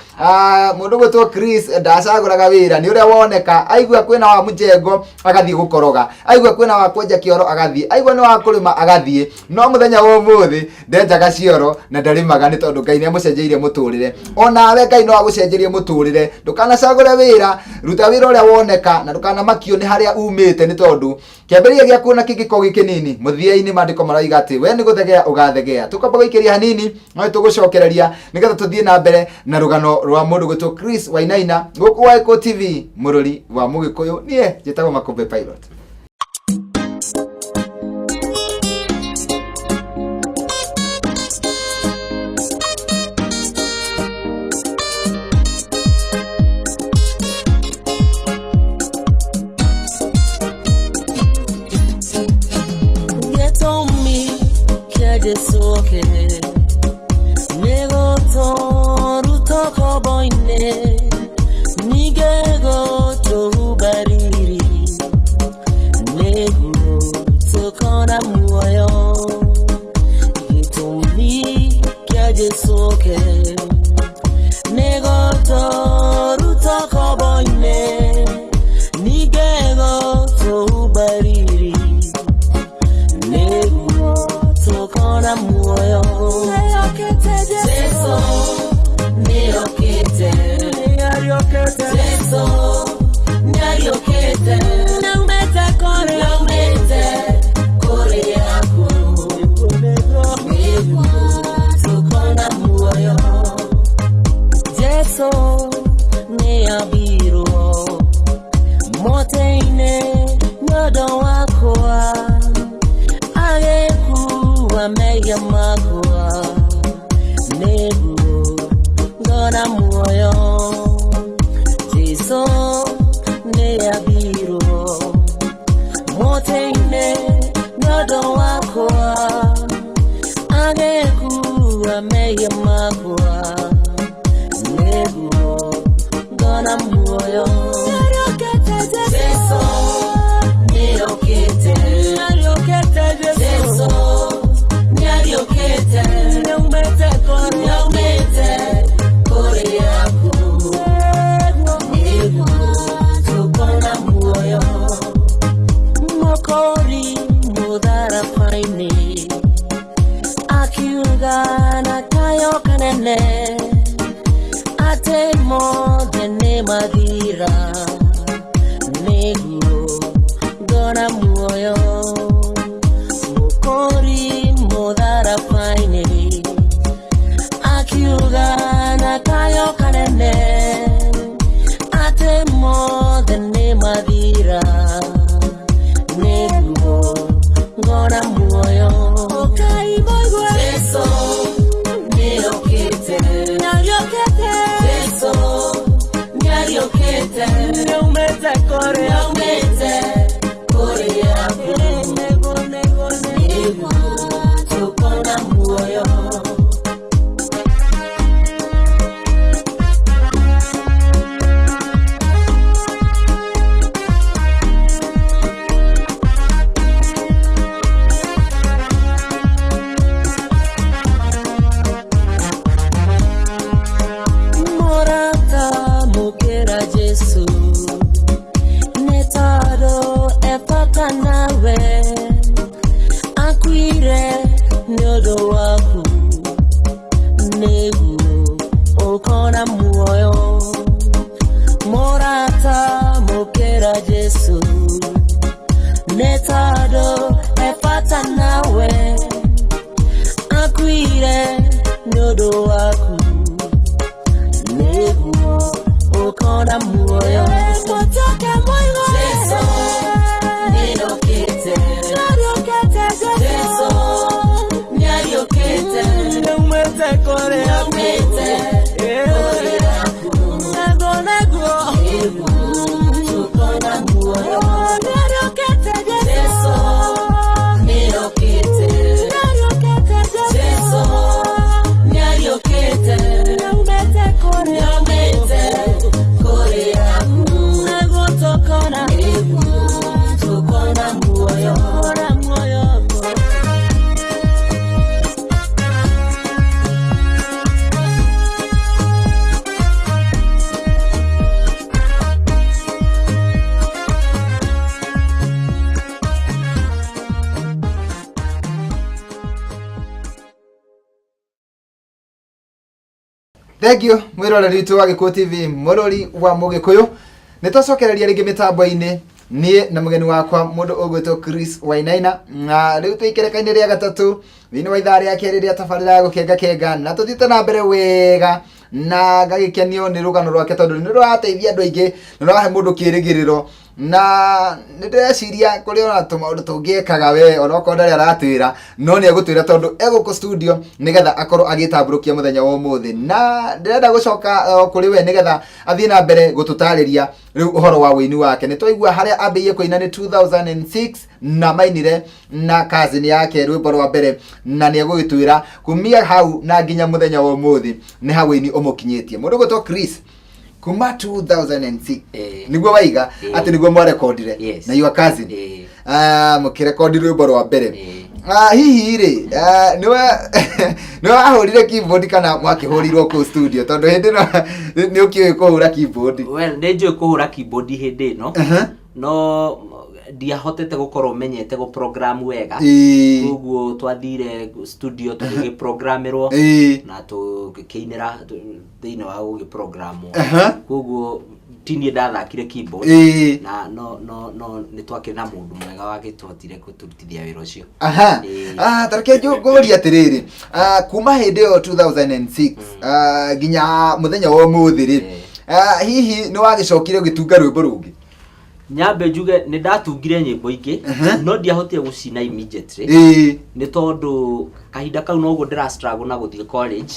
Mũndũ gwĩtwo Chris ndacagũraga wĩra, nĩ ũrĩa woneka, aigua kwĩna wa mũjengo agathiĩ gũkoroga, aigua kwĩna wa kwenja kĩoro agathiĩ, aigua nĩ wa kũrĩma agathiĩ. No mũthenya wa ũmũthĩ ndenjaga cioro na ndarĩmaga nĩ tondũ Ngai nĩ amũcenjeirie mũtũrĩre. Onawe Ngai no agũcenjerie mũtũrĩre. Ndũkanacagũre wĩra, ruta wĩra ũrĩa woneka na ndũkanamakio nĩ harĩa umĩte, nĩ tondũ kĩambĩrĩria gĩaku na kĩngĩkorwo gĩ kĩnini, mũthia-inĩ maandĩko maroiga atĩ we nĩ gũthegea ũgathegea. Tũkwamba gũikĩria hanini no tũgũcokereria nĩgetha tũthiĩ na mbere na rũgano rwa mũndũ gwĩtwo Chris Wainaina gũkũ wa Gĩkũyũ TV, mũrori wa Mũgĩkũyũ. Niĩ njĩtagwo Makũmbĩ Pilot. Gĩtũmi kĩa Jesũ oke nĩ gũtũruta ũkombo-inĩ, ningĩ gũtũhumba riri, nĩguo tũkona muoyo. Gĩtũmi kĩa Jesũ oke nĩ gũtũruta ũkombo-inĩ, ningĩ gũtũhumba riri, nĩguo tũkona muoyo. Jesũ nĩokĩte, Jesũ nĩariũkĩte, naumĩte kũrĩ akuũ, nĩguo tũkona muoyo. Jesũ nĩambirwo mũtĩ-inĩ nĩ ũndũ wakwa, agĩkua mehia makwa, nĩguo ngona muoyo. Jesũ nĩambirwo mũtĩ-inĩ nĩ ũndũ wakwa, agĩkua mehia makwa, nĩguo ngona muoyo. Jesũ nĩokĩte, Jesũ nĩariũkĩte, nĩaumĩte kũrĩ akuũ, nĩguo tũkona muoyo. Mũkũri mũtharaba-inĩ akiuga na kayũ kanene atĩ mothe nĩ mathira, nĩguo ngona muoyo. Mũkũri mũtharaba-inĩ akiuga na kayũ kanene atĩ mothe nĩ mathira, nĩguo ngona muoyo. Jesũ nĩokĩte, Jesũ nĩariũkĩte, nĩaumĩte kũrĩ akuũ, nĩguo tũkona muoyo. Mũrata mũkĩra Jesũ nĩ Thank you mwiroreri witũ wa Gĩkũyũ TV, mũrori wa Mũgĩkũyũ. Nĩ twacokereria rĩngĩ mĩtambo-inĩ niĩ na mũgeni wakwa mũndũ ũgwĩtwo Chris Wainaina, na rĩu twĩ ikereka-inĩ rĩa gatatũ thĩinĩ wa ithaa rĩa kerĩ rĩa tabarĩra ya gũkenga kenga, na tũthiĩte na mbere wega na ngagĩkenio nĩ rũgano rwake tondũ nĩ rũrateithia andũ aingĩ, nĩ rũrahe mũndũ kĩrĩgĩrĩro, na nĩ ndĩreciria kũrĩ ona tũmaũndũ tũngĩekaga we onokorwo ndarĩ aratwĩra, no nĩ egũtwĩra tondũ egũkũ studio nĩgetha akorwo agĩtambũrũkia mũthenya wa ũmũthĩ. Na ndĩrenda gũcoka kũrĩ we nĩgetha athiĩ na mbere gũtũtarĩria rĩu ũhoro wa wĩini wake. Nĩ twaigua harĩa ambĩrĩirie kũina nĩ 2006 na mainire na cousin yake rwĩmbo rwa mbere, na nĩ egũgĩtwĩra kumia hau na nginya mũthenya wa ũmũthĩ nĩ ha wĩini ũmũkinyĩtie. Mũndũ ũgwĩtwo Chris, kuma 2006 niguo waiga atĩ niguo mwarekondire Yes. na your cousin, mũkĩrekondi rwĩmbo rwa mbere. Hihi rĩ, nĩwe wahũrire keyboard kana mwakĩhũrirwo kũu studio, tondũ hĩndĩ ĩno nĩ ũkĩũĩ kũhũra keyboard? Well, nĩ njũĩ kũhũra keyboard hĩndĩ ĩno, no ndiahotete gũkorwo menyete gũ program wega. Koguo twathire studio tũgĩgĩprogramĩrwo na tũgĩkĩinĩra thĩinĩ wa gũgĩprogramwo. Koguo ti niĩ ndathakire keyboard, na no nĩ twakĩrĩ na mũndũ mwega wagĩtũhotire gũtũrutithia wĩra ũcio. Tareke ngũrie atĩrĩrĩ, kuma hĩndĩ ĩyo 2006 nginya mũthenya wa ũmũthĩ rĩ, hihi nĩ wagĩcokire ũgĩtunga rwĩmbo rũngĩ? Nyambe njuge nĩ ndatungire nyĩmbo ingĩ, no ndiahotire gũcina immediately, nĩ tondũ kahinda kau noguo ndĩra struggle na gũthiĩ college,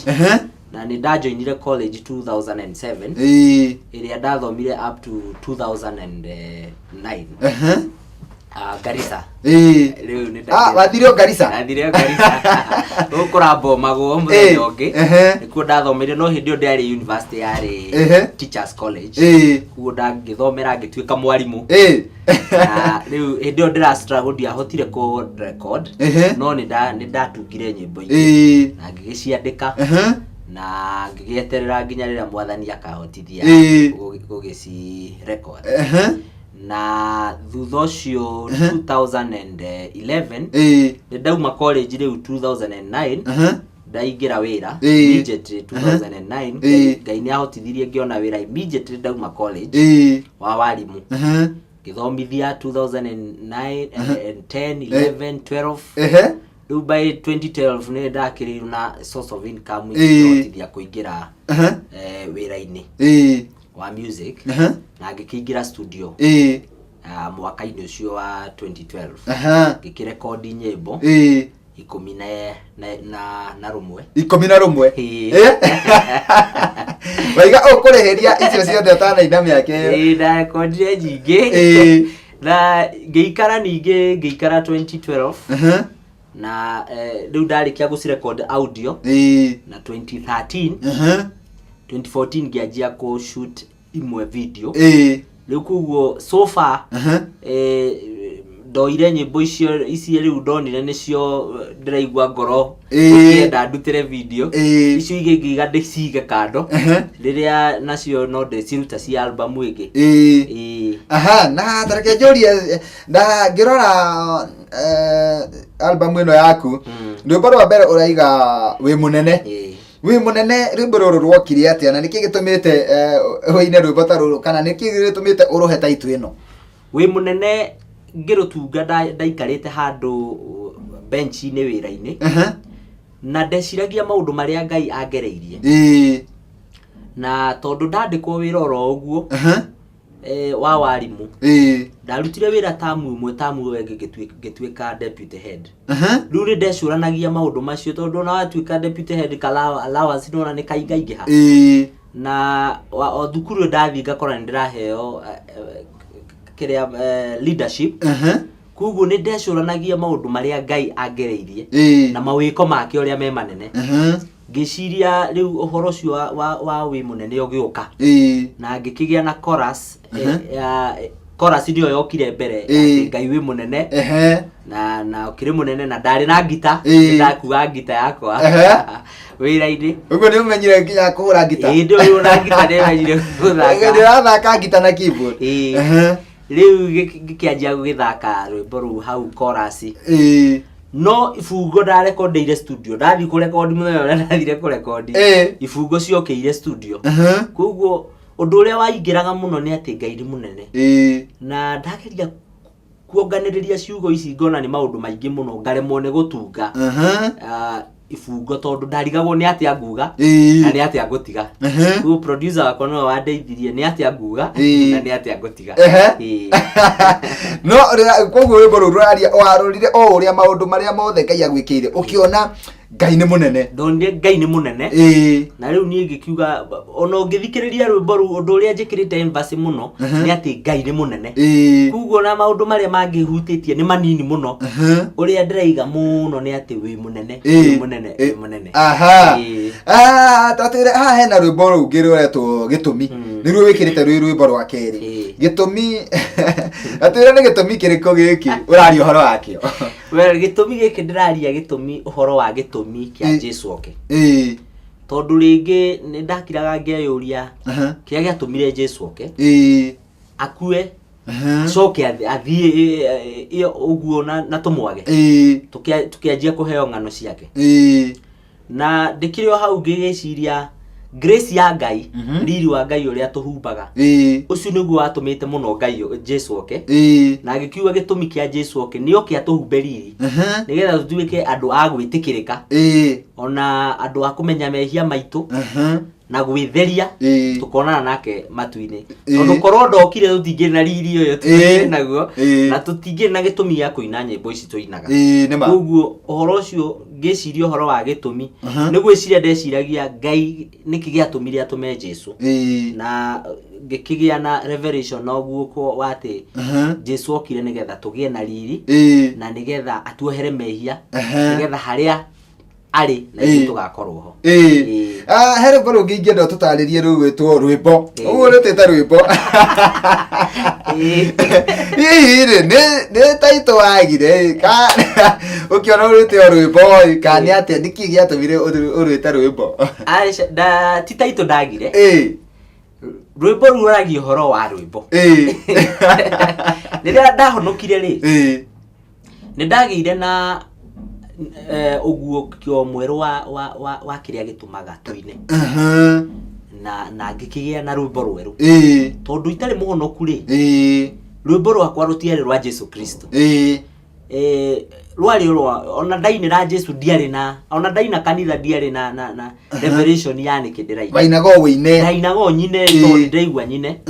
na nĩ ndajoinire college 2007, ĩrĩa ndathomire up to 2009, Garissa. Rĩu nĩ Wathire o Garissa? Ndathire o Garissa, gũkũ kũrambomagwo mũthenya ũngĩ. Nĩkuo ndathomire, no hĩndĩ ĩyo ndĩarĩ university, yarĩ teachers college. Koguo ndangĩthomera ngĩtuĩka mwarimũ. Na rĩu hĩndĩ ĩyo ndĩra struggle, ndiahotire kũ record, no nĩ ndatungire nyĩmbo ingĩ na ngĩgĩciandĩka na ngĩgĩeterera nginya rĩrĩa Mwathani akahotithia gũgĩci record. Na thutha ũcio 2011 nĩ ndauma college. Rĩu 2009 ndaingĩra wĩra immediately 2009. Ngai nĩ ahotithirie ngĩona wĩra immediately ndauma college wa warimũ, ngĩthomithia 2009 and 10, 11, 12. Rĩu by 2012 nĩ ndakĩrĩirwo na source of income ĩngĩhotithia kũingĩra wĩra-inĩ wa music, na ngĩkĩingĩra studio mwaka-inĩ ũcio wa 2012, ngĩkĩrekondi nyĩmbo 11. 11? Waiga ũkũrĩhĩria icio ciothe ũtanaina mĩaka ĩyo? Ĩĩ, ndarekondire nyingĩ. Na ngĩikara, ningĩ ngĩikara 2012, na rĩu ndarĩkia gũcirecord audio na 2013, 2014 ngĩanjia kũ shoot imwe video. Rĩu koguo so far ndoire nyĩmbo icio ici rĩu ndonire nĩcio ndĩraigua ngoro ĩkĩenda ndutĩre video. Icio ingĩ ngĩiga ndĩcige kando, rĩrĩa nacio no ndĩciruta cia album ĩngĩ. Ĩĩ. Aha, na tareke njũrie, na ngĩrora album ĩno yaku, rwĩmbo rwa mbere ũraiga Wĩ Mũnene. Wĩ Mũnene, rwĩmbo rũrũ rwokire atĩa, na nĩkĩ gĩtũmĩte ũine rwĩmbo ta rũrũ, kana nĩkĩ gĩtũmĩte ũrũhe taitũ ĩno? Wĩ Mũnene ngĩrũtunga ndaikarĩte handũ bench-inĩ wĩra-inĩ, na ndeciragia maũndũ marĩa Ngai angereirie, na tondũ ndandĩkwo wĩra oro ũguo wa warimũ, ndarutire wĩra tamu ĩmwe, tamu ĩyo ĩngĩ ngĩtuĩka deputy head. Rĩu nĩ ndecũranagia maũndũ macio, tondũ ona watuĩka deputy head ka allowance nĩwona nĩ kaingaingĩha. Na o thukuru ĩyo ndathiĩ ngakora nĩ ndĩraheo kĩrĩa leadership. Koguo nĩ ndecũranagia maũndũ marĩa Ngai angereirie na mawĩko make ũrĩa me manene. Ngĩciria rĩu ũhoro ũcio wa Wĩ Mũnene ũgĩũka, na ngĩkĩgĩa na chorus, ya chorus nĩyo yokire mbere, atĩ Ngai wĩ mũnene, na ũkĩrĩ mũnene, na ndarĩ na ngita. Nĩndakuaga ngita yakwa wĩra-inĩ. Ũguo nĩ ũmenyire nginya kũhũra ngita? Ĩĩ, ndĩ na ngita, nĩmenyire gũthaka. Ndĩrathaka ngita na keyboard. Ĩĩ. Rĩu ngĩkĩanjia gũgĩthaka rwĩmbo rũu hau chorus. No ibungo ndarekondeire studio, ndathiĩ kũrekondi mũthenya ũrĩa ndathire kũrekondi, ibungo ciokĩire studio. Koguo ũndũ ũrĩa waingĩraga mũno nĩ atĩ Ngai nĩ mũnene. Na ndageria kuonganĩrĩria ciugo ici ngona nĩ maũndũ maingĩ mũno, ngaremwo nĩ gũtunga ibungo tondũ ndarigagwo nĩ atĩa nguga na nĩ atĩa ngũtiga. Koguo producer wakwa nĩwe wandeithirie nĩ atĩa nguga na nĩ atĩa ngũtiga. No koguo rwĩmbo rũu rũraria, warorire o ũrĩa maũndũ marĩa mothe Ngai agwĩkĩire, ũkĩona Ngai nĩ mũnene. Ndonire Ngai nĩ mũnene. Na rĩu niĩ ngĩkiuga ona ũngĩthikĩrĩria rwĩmbo rũu, ũndũ ũrĩa njĩkĩrĩte emphasis mũno nĩ atĩ Ngai nĩ mũnene. Koguo na maũndũ marĩa mangĩhutĩtie nĩ manini mũno. Ũrĩa ndĩraiga mũno nĩ atĩ wĩ mũnene, wĩ mũnene, wĩ mũnene. Aha. Tatwĩre haha hena rwĩmbo rũngĩ rũretwo Gĩtũmi. Nĩruo wĩkĩrĩte rwĩ rwĩmbo rwa kerĩ. Gĩtũmi, tatwĩre nĩ gĩtũmi kĩrĩkũ gĩkĩ ũraria ũhoro wakĩo? Well, gĩtũmi gĩkĩ ndĩraria gĩtũmi ũhoro wa gĩtũmi kĩa Jesu oke. Tondũ rĩngĩ nĩ ndakiraga ngeyũria kĩrĩa gĩatũmire Jesu oke, akue, acoke athiĩ ũguo na tũmwage. Tũkĩanjia kũheo ng'ano ciake. Na ndĩkĩrĩ o hau ngĩgĩciria grace ya Ngai, riri wa Ngai ũrĩa tũhumbaga, ũcio nĩguo watũmĩte mũno Ngai Jesu oke. Na ngĩkiuga gĩtũmi kĩa Jesu oke nĩ oke atũhumbe riri, nĩgetha tũtuĩke andũ a gwĩtĩkĩrĩka, ona andũ a kũmenya mehia maitũ na gwĩtheria, tũkonana nake matu-inĩ. Tondũ korwo ndokire tũtingĩrĩ na riri ũyũ tũtingĩrĩ naguo, na tũtingĩrĩ na gĩtũmi gĩa kũina nyĩmbo ici tũinaga. Ĩĩ, nĩ ma. Koguo ũhoro ũcio ngĩciria ũhoro wa gĩtũmi, nĩ gwĩciria ndeciragia Ngai nĩkĩ gĩatũmire atũme Jesu, na ngĩkĩgĩa na revelation na ũguo wa atĩ Jesu okire nĩgetha tũgĩe na riri, na nĩgetha atuohere mehia, nĩgetha harĩa arĩ na ithuĩ tũgakorwo ho. He rwĩmbo rũngĩ ingĩenda ũtũtarĩrie rũgwĩtwo rwĩmbo. Ũguo rwĩtĩte rwĩmbo. Hihi rĩ, nĩ taitũ wagire ka ũkĩona ũrwĩte o rwĩmbo ĩ, kana nĩ atĩa, nĩkĩ gĩatũmire ũrwĩte rwĩmbo? Aca, ti taitũ ndagire. Rwĩmbo rũu rũragia ũhoro wa rwĩmbo. Rĩrĩa ndahonokire rĩ, nĩ ndagĩire na ũguũkio mwerũ wa kĩrĩa gĩtũmaga tũine. Na ngĩkĩgĩa na rwĩmbo rwerũ. Tondũ itarĩ mũhonoku rĩ, rwĩmbo rwakwa rũtiarĩ rwa Jesu Kristo. Rwarĩ rwa, ona ndainĩra Jesu ndiarĩ na, ona ndaina kanitha ndiarĩ na revelation ya nĩkĩ ndĩraina. Wainaga o wĩine. Ndainaga o nyine, tondũ ndĩraigua nyine.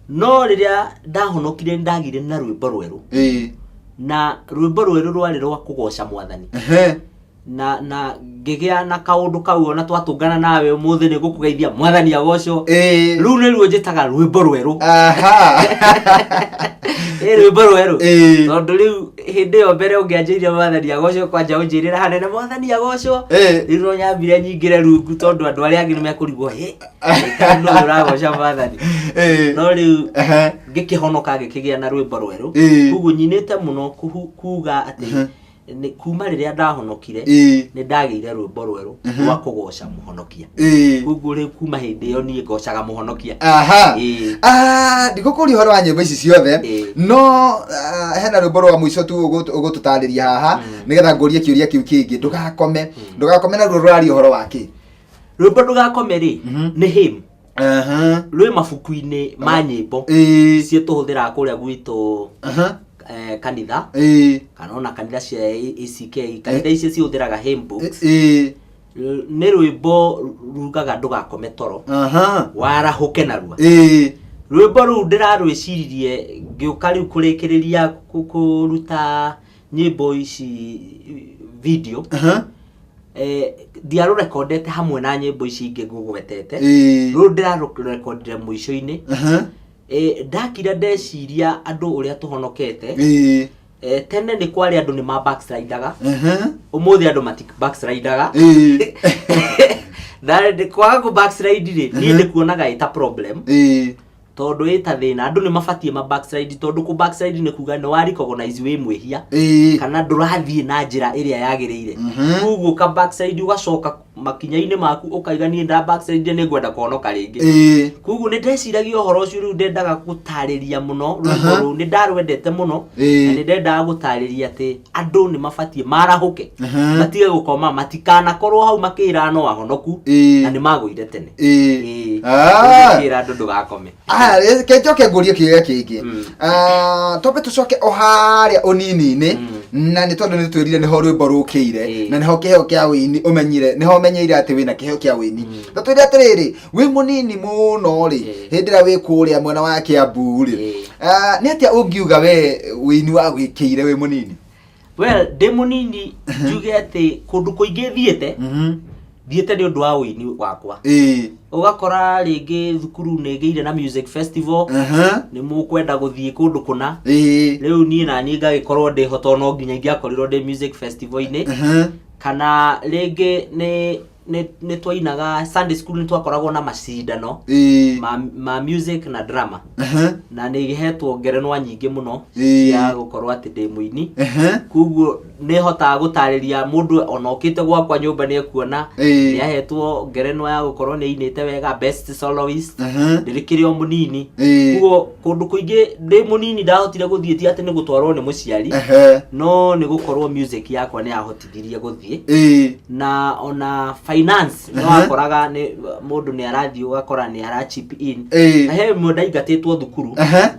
No rĩrĩa ndahonokire ndagire na rwĩmbo rwerũ. Na rwĩmbo rwerũ rwarĩ rwa kũgoca Mwathani. Na ngĩgĩa na kaũndũ kau ona twatũngana nawe ũmũthĩ nĩ ngũkũgeithia Mwathani agocwo. Rũu nĩruo njĩtaga rwĩmbo rwerũ. Rwĩmbo rwerũ. Tondũ rĩu hĩndĩ ĩyo mbere ũngĩanjĩrire Mwathani agocwo, kwanja ũnjĩrĩra hanene Mwathani agocwo. Rĩu no nyambire nyingĩre rungu tondũ andũ arĩa angĩ nĩmekũrigwo, hĩ, nũ ũragoca Mwathani? No rĩu ngĩkĩhonoka ngĩkĩgĩa na rwĩmbo rwerũ. Koguo nyinĩte mũno kuga atĩ nĩ kuma rĩrĩa ndahonokire, nĩ ndagĩire rwĩmbo rwerũ rwa kũgoca mũhonokia. Koguo rĩu kuma hĩndĩ ĩyo niĩ ngocaga mũhonokia. Ndigũkũria ũhoro wa nyĩmbo ici ciothe, no hena rwĩmbo rwa mũico tu ũgũtũtarĩria haha nĩgetha ngũrie kĩũria kĩu kĩngĩ. Ndũgakome, ndũgakome naruo rũraria ũhoro wa kĩ? Rwĩmbo ndũgakome rĩ, nĩ hymn. Rwĩ mabuku-inĩ ma nyĩmbo cio tũhũthĩraga kũrĩa gwitũ, kanitha, kana ona kanitha cia ACK, kanitha icio cihũthĩraga hymn books. Nĩ rwĩmbo rugaga ndũgakome toro, warahũke narua. Rwĩmbo rũu ndĩrarwĩciririe ngĩũka rĩu kũrĩkĩrĩria kũruta nyĩmbo ici video. Ndiarũrekondete hamwe na nyĩmbo ici ingĩ ngũgwetete. Rũrũ ndĩrarũrekondire mũico-inĩ. Ndakira ndeciria andũ ũrĩa tũhonokete. Tene nĩ kwarĩ andũ nĩ ma backslidaga. Ũmũthĩ andũ mati backslidaga. Na kwaga kũ backslide rĩ, niĩ ndĩkuonaga ĩta problem. Tondũ ĩta thĩna, andũ nĩ mabatiĩ ma backslide, tondũ kũ backslide nĩ kuga nĩ wa recognize wĩ mwĩhia, kana ndũrathiĩ na njĩra ĩrĩa yagĩrĩire. Koguo ka backslide ũgacoka Makinya-inĩ maku ũkaiga niĩ nda backslide, nĩ ngwenda kũhonoka rĩngĩ. Koguo nĩ ndeciragia ũhoro ũcio. Rĩu ndendaga gũtarĩria mũno rwĩmbo rũu, nĩ ndarwendete mũno na nĩ ndendaga gũtarĩria atĩ andũ nĩ mabatiĩ marahũke, matige gũkoma, matikanakorwo hau makĩra no ahonoku na nĩ magũire tene. Ah. Ngĩra andũ ndũgakome. Aya, reke njoke ngũrie kĩũria kĩngĩ. Twambe tũcoke o harĩa ũnini-inĩ, na nĩ tondũ nĩ twĩrire nĩho rwĩmbo rũkĩire, na nĩho kĩheo kĩa wĩini ũmenyire, nĩho ũmenyeire atĩ wĩna kĩheo kĩa wĩini. Ta twĩre atĩrĩrĩ, wĩ mũnini mũno rĩ, hĩndĩ ĩrĩa wĩ kũrĩa mwena wa Kĩambu rĩ, nĩ atĩa ũngiuga we wĩini wa gwĩkĩire wĩ mũnini? Well, ndĩ mũnini njuge atĩ kũndũ kũingĩ thiĩte, thiĩte nĩ ũndũ wa ũini wakwa. Ũgakora rĩngĩ thukuru nĩ ĩgĩire na music festival, nĩ mũkwenda gũthiĩ kũndũ kũna. Rĩu niĩ na niĩ ngagĩkorwo ndĩho tondũ no nginya ingĩakorirwo ndĩ music festival-inĩ. Kana rĩngĩ nĩ twainaga Sunday school, nĩ twakoragwo na macindano ma music na drama, na nĩ hetwo ngerenwa nyingĩ mũno cia gũkorwo atĩ ndĩ mũini. Koguo nĩ hotaga gũtarĩria mũndũ ona ũkĩte gwakwa nyũmba nĩ ekuona nĩ ahetwo ngerenwa ya gũkorwo nĩ ainĩte wega, best soloist, ndĩrĩkĩrĩ o mũnini. Koguo kũndũ kũingĩ ndĩ mũnini ndahotire gũthiĩ, ti atĩ nĩ gũtwarwo nĩ mũciari, no nĩ gũkorwo music yakwa nĩ yahotithirie gũthiĩ. Na ona finance nĩ wakoraga nĩ mũndũ nĩ arathiĩ ũgakora nĩ ara chip in. Na he ĩmwe ndaingatĩtwo thukuru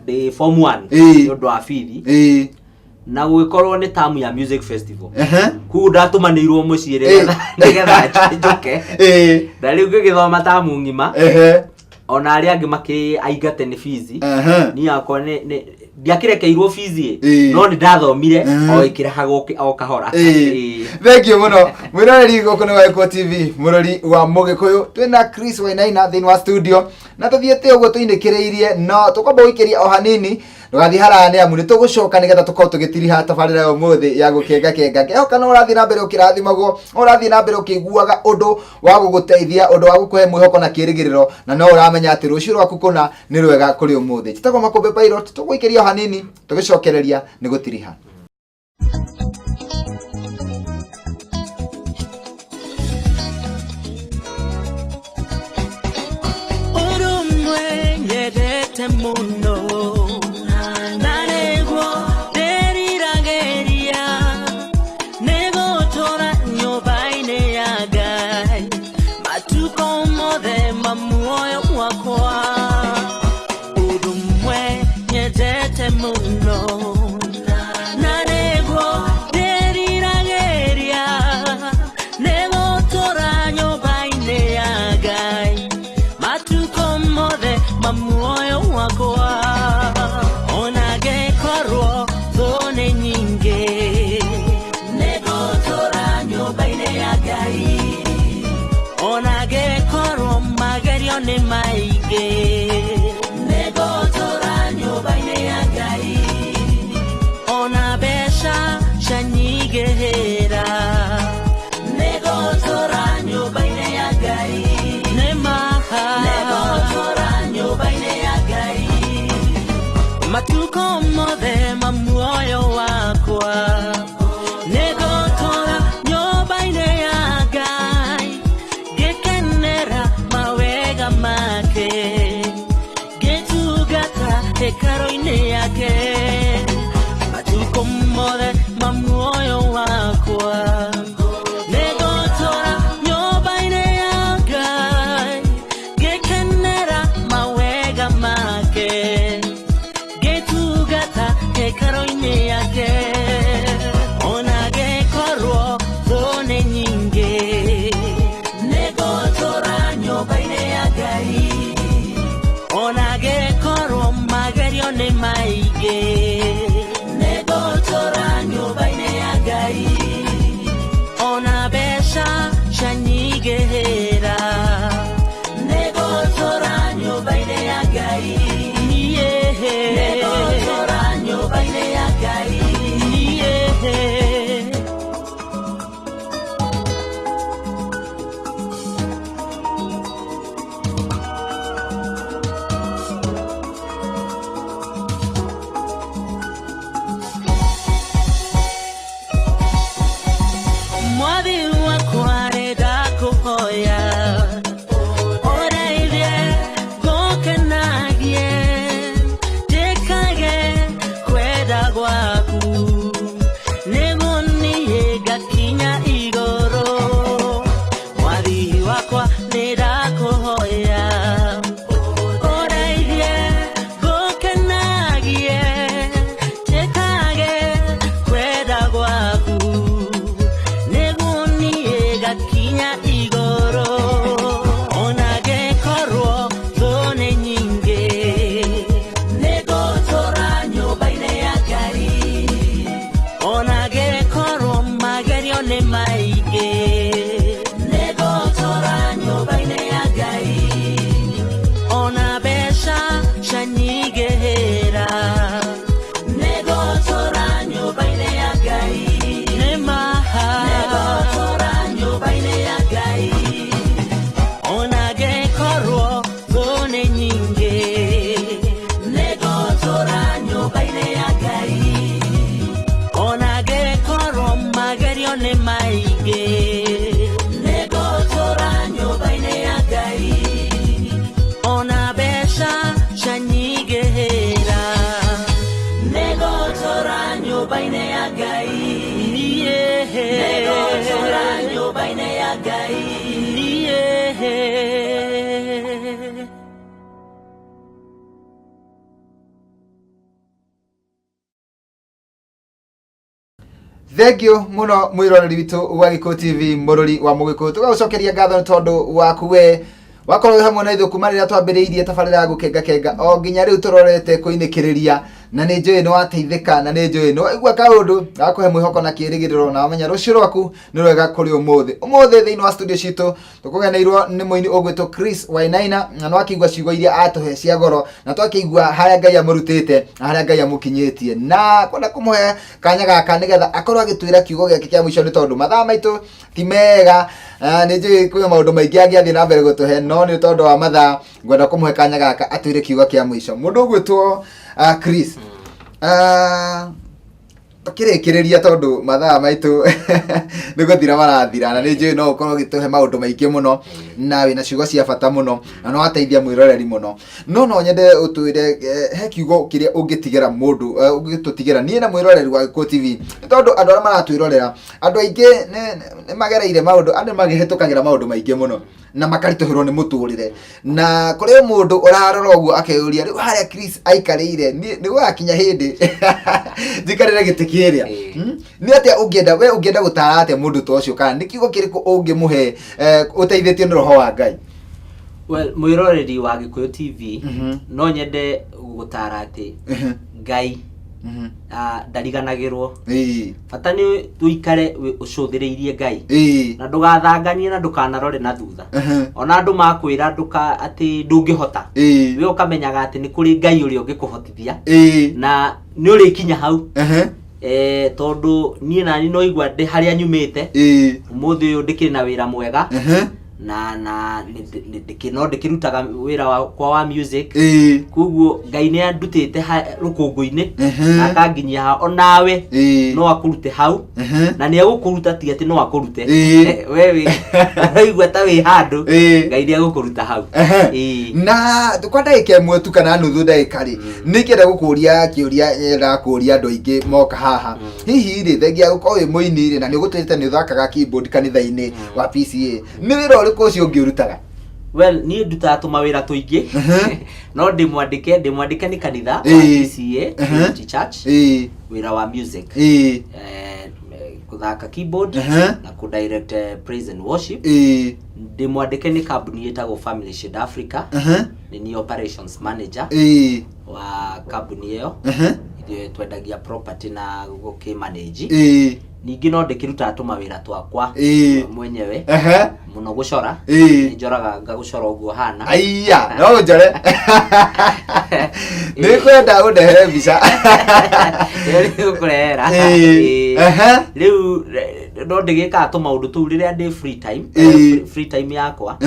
ndĩ form 1 nĩ ũndũ wa bithi, na gũgĩkorwo nĩ tamu ya music festival. Koguo ndatũmanĩirwo mũciĩ nĩgetha njũke, na rĩu ngĩgĩthoma tamu ng'ima, ona arĩa angĩ makĩ aingate nĩ bithi, niĩ yakwa nĩ ndiakĩrekeirwo bithi, no nĩ ndathomire o ĩkĩrehagwo o kahora. Thengiũ mũno, mwĩroreri. Gũkũ nĩ Gĩkũyũ TV, mũrori wa Mũgĩkũyũ. Twĩna Chris Wainaina thĩinĩ wa studio, na tũthiĩte ũguo tũinĩkĩrĩirie, no tũkwamba gũikĩria o hanini. Ndũgathiĩ haraya nĩ amu nĩ tũgũcoka nĩgetha tũkorwo tũgĩtiriha tabarĩra ya ũmũthĩ ya gũkenga kenga. Ngehoka no ũrathiĩ na mbere ũkĩrathimagwo, no ũrathiĩ na mbere ũkĩiguaga ũndũ wa gũgũteithia, ũndũ wa gũkũhe mwĩhoko na kĩĩrĩgĩrĩro, na no ũramenya atĩ rũciũ rwaku kũna nĩ rwega kũrĩ ũmũthĩ. Njĩtagwo Makũmbĩ Pilot. Tũgũikĩria o hanini, tũgĩcokereria nĩ gũtiriha. Ũrũmwe nyendete mũno na nĩguo ndĩriragĩria nĩ gũtũũra nyũmba-inĩ ya Ngai matukũ mothe ma muoyo wakwa. Ũrũmwe nyendete mũno na nĩguo ndĩriragĩria nĩ gũtũũra nyũmba-inĩ ya Ngai matukũ mothe ma muoyo wakwa. Ona ngĩkorwo thũ nĩ nyingĩ, nĩngũtũũra nyũmba-inĩ ya Ngai. Ona ngĩkorwo magerio nĩ maingĩ, nĩngũtũũra nyũmba-inĩ ya Ngai. Ona mbeca cianyingĩhĩra, nĩngũtũũra nyũmba-inĩ ya Ngai. Nĩ maha nĩngũtũũra nyũmba-inĩ ya Ngai matukũ mothe ma muoyo wakwa. Nĩngũtũũra nyũmba-inĩ ya Ngai ngĩkenera mawega make, ngĩtungata hekarũ-inĩ yake matukũ mothe ma muoyo wakwa. Nĩngũtũũra nyũmba-inĩ ya Ngai ngĩkenera mawega make, ngĩtungata hekarũ-inĩ yake. Ona ngĩkorwo thũ nĩ nyingĩ, nĩngũtũũra nyũmba-inĩ ya Ngai. Ona ngĩkorwo magerio nĩ maingĩ, nĩngũtũũra nyũmba-inĩ ya Ngai. Ona mbeca cianyingĩhĩra, nĩngũtũũra nyũmba-inĩ ya Ngai. Niĩ nĩngũtũũra nyũmba-inĩ ya Ngai. Niĩ. nyũmba-inĩ ya Ngai. Niĩ. Thengiũ mũno mwĩroreri witũ wa Gĩkũyũ TV, mũrori wa Mũgĩkũyũ. Tũgagũcokeria ngatho nĩ tondũ waku we wakorwo wĩ hamwe na ithuĩ kuma rĩrĩa twambĩrĩirie tabarĩra ya gũkengakenga o nginya rĩu tũrorete kũinĩkĩrĩria, na nĩ njũĩ nĩ wateithĩka, na nĩ njũĩ nĩ waigua kaũndũ gakũhe mwĩhoko na kĩĩrĩgĩrĩro, na wamenya rũciũ rwaku nĩ rwega kũrĩ ũmũthĩ. Ũmũthĩ thĩinĩ wa studio citũ tũkũgeneirwo nĩ mũini ũgwĩtwo Chris Wainaina, na nĩwakĩigua ciugo iria atũhe cia goro, na twakĩigua harĩa Ngai amũrutĩte na harĩa Ngai amũkinyĩtie, na kwenda kũmũhe kanya gaka nĩgetha akorwo agĩtwĩra kiugo gĩake kĩa mũico, nĩ tondũ mathaa maitũ ti mega. Nĩ njũĩ kwĩ maũndũ maingĩ angĩathiĩ na mbere gũtũhe, no nĩ tondũ wa mathaa ngwenda kũmũhe kanya gaka atwĩre kiugo kĩa mũico. Mũndũ ũgwĩtwo Chris, tũkĩrĩkĩrĩria tondũ mathaa maitũ nĩ gũthira marathira, na nĩ njũĩ no ũkorwo ũgĩtũhe maũndũ maingĩ mũno na wĩna ciugo cia bata mũno na no wateithia mwĩroreri mũno, no nyende ũtwĩre he kiugo kĩrĩa ũngĩtigĩra mũndũ, ũngĩtũtigĩra niĩ na mwĩroreri wa Gĩkũyũ TV, nĩ tondũ andũ arĩa maratwĩrorera, andũ aingĩ nĩ magereire maũndũ, andũ nĩ magĩhĩtũkagĩra maũndũ maingĩ mũno na makaritũhĩrwo nĩ mũtũrĩre, na kũrĩ mũndũ ũrarora ũguo akeyũria, rĩu harĩa Chris aikarĩire nĩ gũgakinya hĩndĩ njikarĩre gĩtĩ kĩrĩa? Nĩ atĩa ũngĩenda, we ũngĩenda gũtara atĩa mũndũ ta ũcio, kana nĩ kiugo kĩrĩkũ ũngĩmũhe ũteithĩtio nĩ roho wa Ngai? Well, mwĩroreri wa Gĩkũyũ TV, no nyende gũtara atĩ Ngai ndariganagĩrwo. Bata nĩ tũikare ũcũthĩrĩirie Ngai na ndũgathanganie na ndũkanarore na thutha. Ona andũ makwĩra ndũka atĩ ndũngĩhota, we ũkamenyaga atĩ nĩ kũrĩ Ngai ũrĩa ũngĩkũhotithia na nĩ ũrĩkinya hau. Tondũ niĩ nani no igua ndĩ harĩa nyumĩte, ũmũthĩ ũyũ ndĩkĩrĩ na wĩra mwega na no ndĩkĩrutaga wĩra wakwa wa music. Koguo Ngai nĩ andutĩte rũkũngũ-inĩ na akanginyia ha onawe no akũrute hau, na nĩ egũkũruta, ti atĩ no akũrute. We wĩ ũraigua ta wĩ handũ, Ngai nĩ egũkũruta hau. Na kwa ndagĩka ĩmwe tu kana nuthu ndagĩka rĩ, nĩ ingĩenda gũkũria kĩũria nyendaga kũria andũ aingĩ moka haha. Hihi rĩ, thengia gũkorwo wĩ mũini rĩ, na nĩ ũgũtwĩrĩte nĩ ũthakaga keyboard kanitha-inĩ wa PCA, nĩ wĩra ũrĩkũ ũcio ũngĩ ũrutaga? Well, niĩ ndutaga tũmawĩra tũingĩ, no ndĩmwandĩke nĩ kanitha wa PCA Trinity Church, wĩra wa music, gũthaka keyboard na kũ direct praise and worship. Ndĩmwandĩke nĩ kambuni ĩtagwo Family Shade Africa, nĩ niĩ operations manager wa kambuni ĩyo. Ithuĩ twendagia property na gũkĩ manage. Ningĩ no ndĩkĩrutaga tũmawĩra twakwa mwenyewe, mũno gũcora. Nĩ njoraga, ngagũcora ũguo hana. Aiya, no ũnjore, nĩ kwenda ũndehere mbica. Ĩyo nĩ ngũkũrehera. Rĩu no ndĩgĩkaga tũmaũndũ tũu rĩrĩa ndĩ free time. Free time yakwa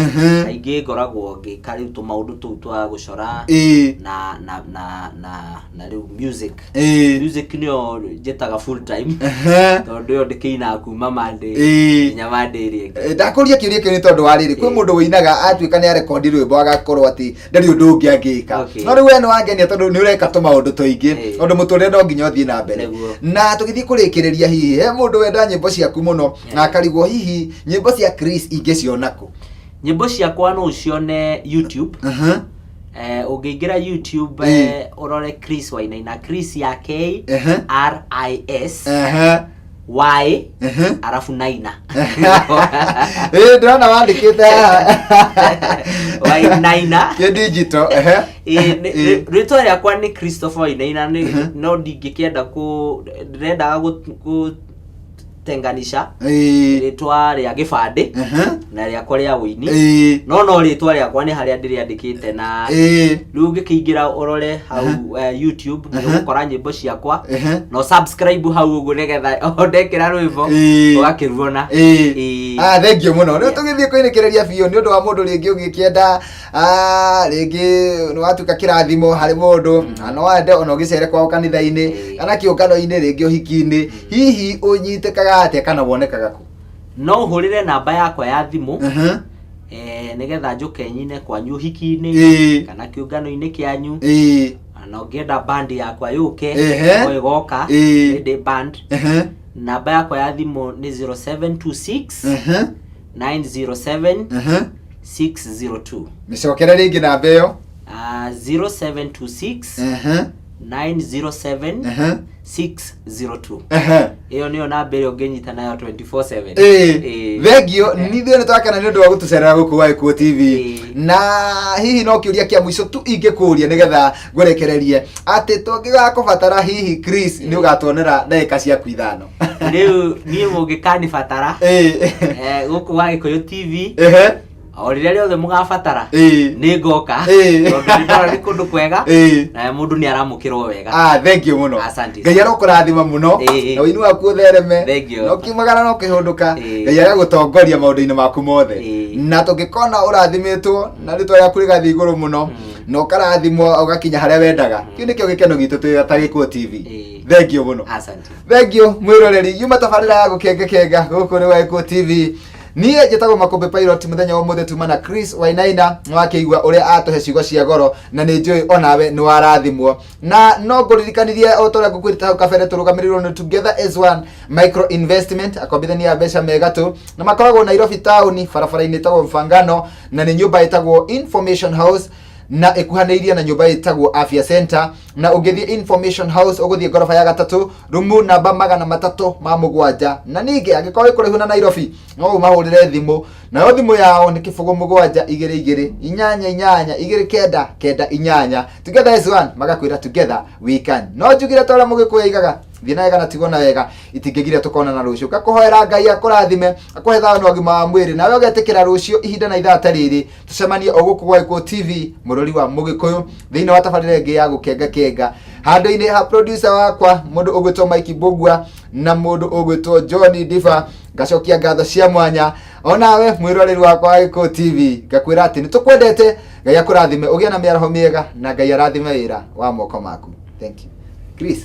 kaingĩ ngoragwo ngĩka rĩu tũmaũndũ tũu twa gũcora na na na na na rĩu music. Music nĩyo njĩtaga full time, tondũ ĩyo ndĩkĩinaga kuma Monday nginya Monday ĩrĩa ĩngĩ. Ndakũria kĩũria kĩu nĩ tondũ wa rĩrĩ, kwĩ mũndũ ũinaga atuĩka nĩ arekondi rwĩmbo agakorwo atĩ ndarĩ ũndũ ũngĩ angĩka. No rĩu we nĩ wangenia tondũ nĩ ũreka tũmaũndũ tũingĩ, tondũ mũtũrĩre no nginya ũthiĩ na mbere. Na tũgĩthiĩ kũrĩkĩrĩria, hihi he mũndũ wenda nyĩmbo ciaku mũno na akarigwo hihi nyĩmbo cia Chris ingĩciona kũ? Nyĩmbo ciakwa no ũcione YouTube. Ũngĩingĩra YouTube, ũrore Chris Wainaina, Chris ya K R I S Y arabu Naina. Ĩĩ, ndĩrona wandĩkĩte haha. Wainaina. Kĩ digital. Rĩtwa rĩakwa nĩ Christopher Wainaina, no ndingĩkĩenda kũ ndĩrendaga gũtenganisha rĩtwa rĩa gĩbandĩ na rĩakwa rĩa ũini, no rĩtwa rĩakwa nĩ harĩa ndĩrĩandĩkĩte na rĩu ũngĩkĩingĩra ũrore hau YouTube nĩ ũgũkora nyĩmbo ciakwa no subscribe hau ũguo nĩgetha o ndekĩra rwĩmbo ũgakĩruona. Ah, thengiũ mũno. Rĩu tũgĩthiĩ kũinĩkĩrĩria biũ, nĩ ũndũ wa mũndũ rĩngĩ ũngĩkĩenda, rĩngĩ nĩ watuĩka kĩrathimo harĩ mũndũ na no wende ona ũgĩcere kwao kanitha-inĩ kana kĩũngano-inĩ, rĩngĩ ũhiki-inĩ, hihi ũnyitĩkaga atĩa kana wonekaga kũ? No ũhũrĩre namba yakwa ya thimũ nĩgetha njũke nyine kwanyu ũhiki-inĩ kana kĩũngano-inĩ kĩanyu, na ũngĩenda band yakwa yũke, no ĩgoka. Nĩ ndĩ band. Namba yakwa ya thimũ nĩ 0726 907 602. Mĩcokere rĩngĩ namba ĩyo. 0726 907 602. Ĩyo nĩyo namba ĩrĩa ũngĩnyita nayo 24/7. Ĩĩ, thengio. Nithuĩ nĩ twakena nĩ ũndũ wa gũtũcerera gũkũ gwa Gĩkũyũ TV. Na hihi no kĩũria kĩa mũico tu ingĩkũria nĩgetha ngũrekererie, atĩ tũngĩgakũbatara hihi Chris nĩ ũgatuonera ndagĩka ciaku 5? Rĩu niĩ mũngĩkanibatara gũkũ gwa Gĩkũyũ TV, o rĩrĩa rĩothe mũgabatara, nĩ ngoka, tondũ nĩ ndona nĩ kũndũ kwega na mũndũ nĩ aramũkĩrwo wega. Ah, thank you mũno. Asante. Ngai arokũrathima mũno na ũini waku ũthereme Thank you. na ũkiumagara na ũkĩhũndũka. Ngai agagũtongoria maũndũ-inĩ maku mothe, na tũngĩkona ũrathimĩtwo na rĩtwa rĩaku rĩgathiĩ igũrũ mũno na ũkarathimwo ũgakinya harĩa wendaga, kĩu nĩkĩo gĩkeno gitũ twĩ ta Gĩkũyũ TV. Thank you mũno. Asante. Thank you mwĩroreri. Yuma tabarĩra ya gũkengakenga gũkũ nĩ gwa Gĩkũyũ TV. Niĩ njĩtagwo Makũmbĩ Pilot. Mũthenya wa ũmũthĩ tuma na Chris Wainaina. Nĩwakĩigua ũrĩa atũhe ciugo cia goro, na nĩ njũĩ onawe nĩ warathimwo. Na no ngũririkanirie o ta ũrĩa ngũkwĩrĩte hau kabere, tũrũgamĩrĩirwo nĩ Together as One Micro Investment, akombithania a mbeca megatũ, na makoragwo Nairobi taũni barabara-inĩ ĩtagwo Mfangano, na nĩ nyũmba ĩtagwo Information House, na ĩkuhanĩirie na nyũmba ĩtagwo Afya Center. Na ũngĩthiĩ Information House ũgũthiĩ ngoroba ya gatatũ, rumu namba 307. Na ningĩ angĩkorwo wĩ kũraihu na Nairobi, no ũmahũrĩre thimũ, nayo thimũ yao nĩ 0722 88 29 98. Together as One magakwĩra together we can. No njugire ta ũrĩa mũgĩkũyũ aigaga, thiĩ na wega na tigwo na wega, itingĩgiria tũkonana rũciũ. Ngakũhoera Ngai akũrathime, akũhe thayũ na ũgima wa mwĩrĩ, nawe ũgetĩkĩra rũciũ ihinda na ithaa ta rĩrĩ tũcemanie o gũkũ gwa Gĩkũyũ TV, mũrori wa mũgĩkũyũ, thĩinĩ wa tabarĩra ĩngĩ ya gũkengakenga. Handũ-inĩ ha producer wakwa mũndũ ũgwĩtwo Mike Mbugua na mũndũ ũgwĩtwo John Diva, ngacokia ngatho cia mwanya onawe mwĩroreri wakwa wa Gĩkũyũ TV, ngakwĩra atĩ nĩ tũkwendete. Ngai akũrathime, ũgĩe na mĩaraho mĩega, na Ngai arathime wĩra wa moko maku. Thank you, Chris.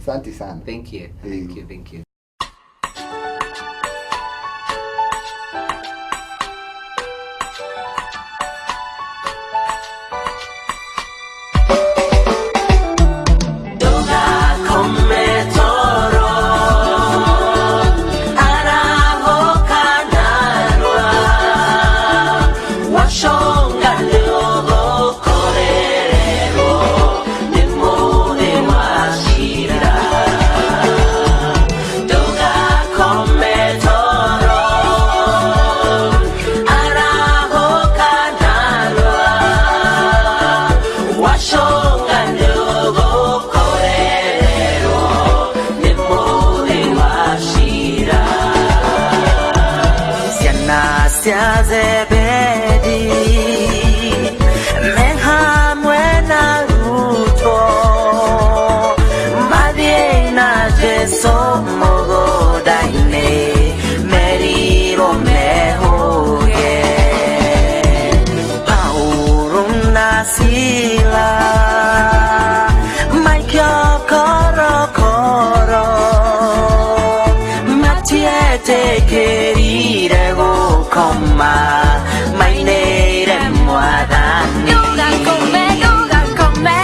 Asante sana. Thank you. Thank you, thank you. Ndũgakome toro, arahũka narua, waconga nĩũgũkorererwo nĩ mũthĩ wa cira. Ndũgakome toro, arahũka narua, waconga nĩũgũkorererwo nĩ mũthĩ wa cira. Ciana cia Zebedi me hamwe na Ruto mathiĩ na Jesũ mũgũnda-inĩ merirwo mehũge. Paulo na Sila maikio korokoro matietĩkĩrire gũkoma mainĩire Mwathani. Ndũgakome, ndũgakome.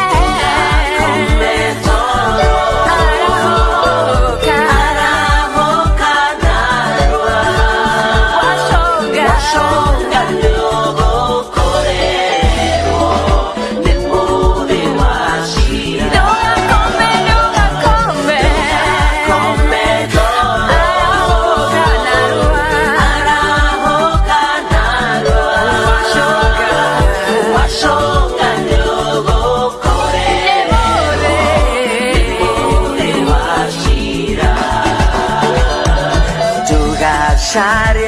Ndũgakome toro, Arahũka. arahũka narua, Waconga. waconga nĩũgũkorererwo nĩ mũthĩ wa cira. Ndũgakome, ndũgakome. Ndũgakome toro, Arahũka narua. arahũka narua, Waconga. waconga nĩũgũkorererwo Nĩ nĩ mũthĩ wa cira. Ndũgacarie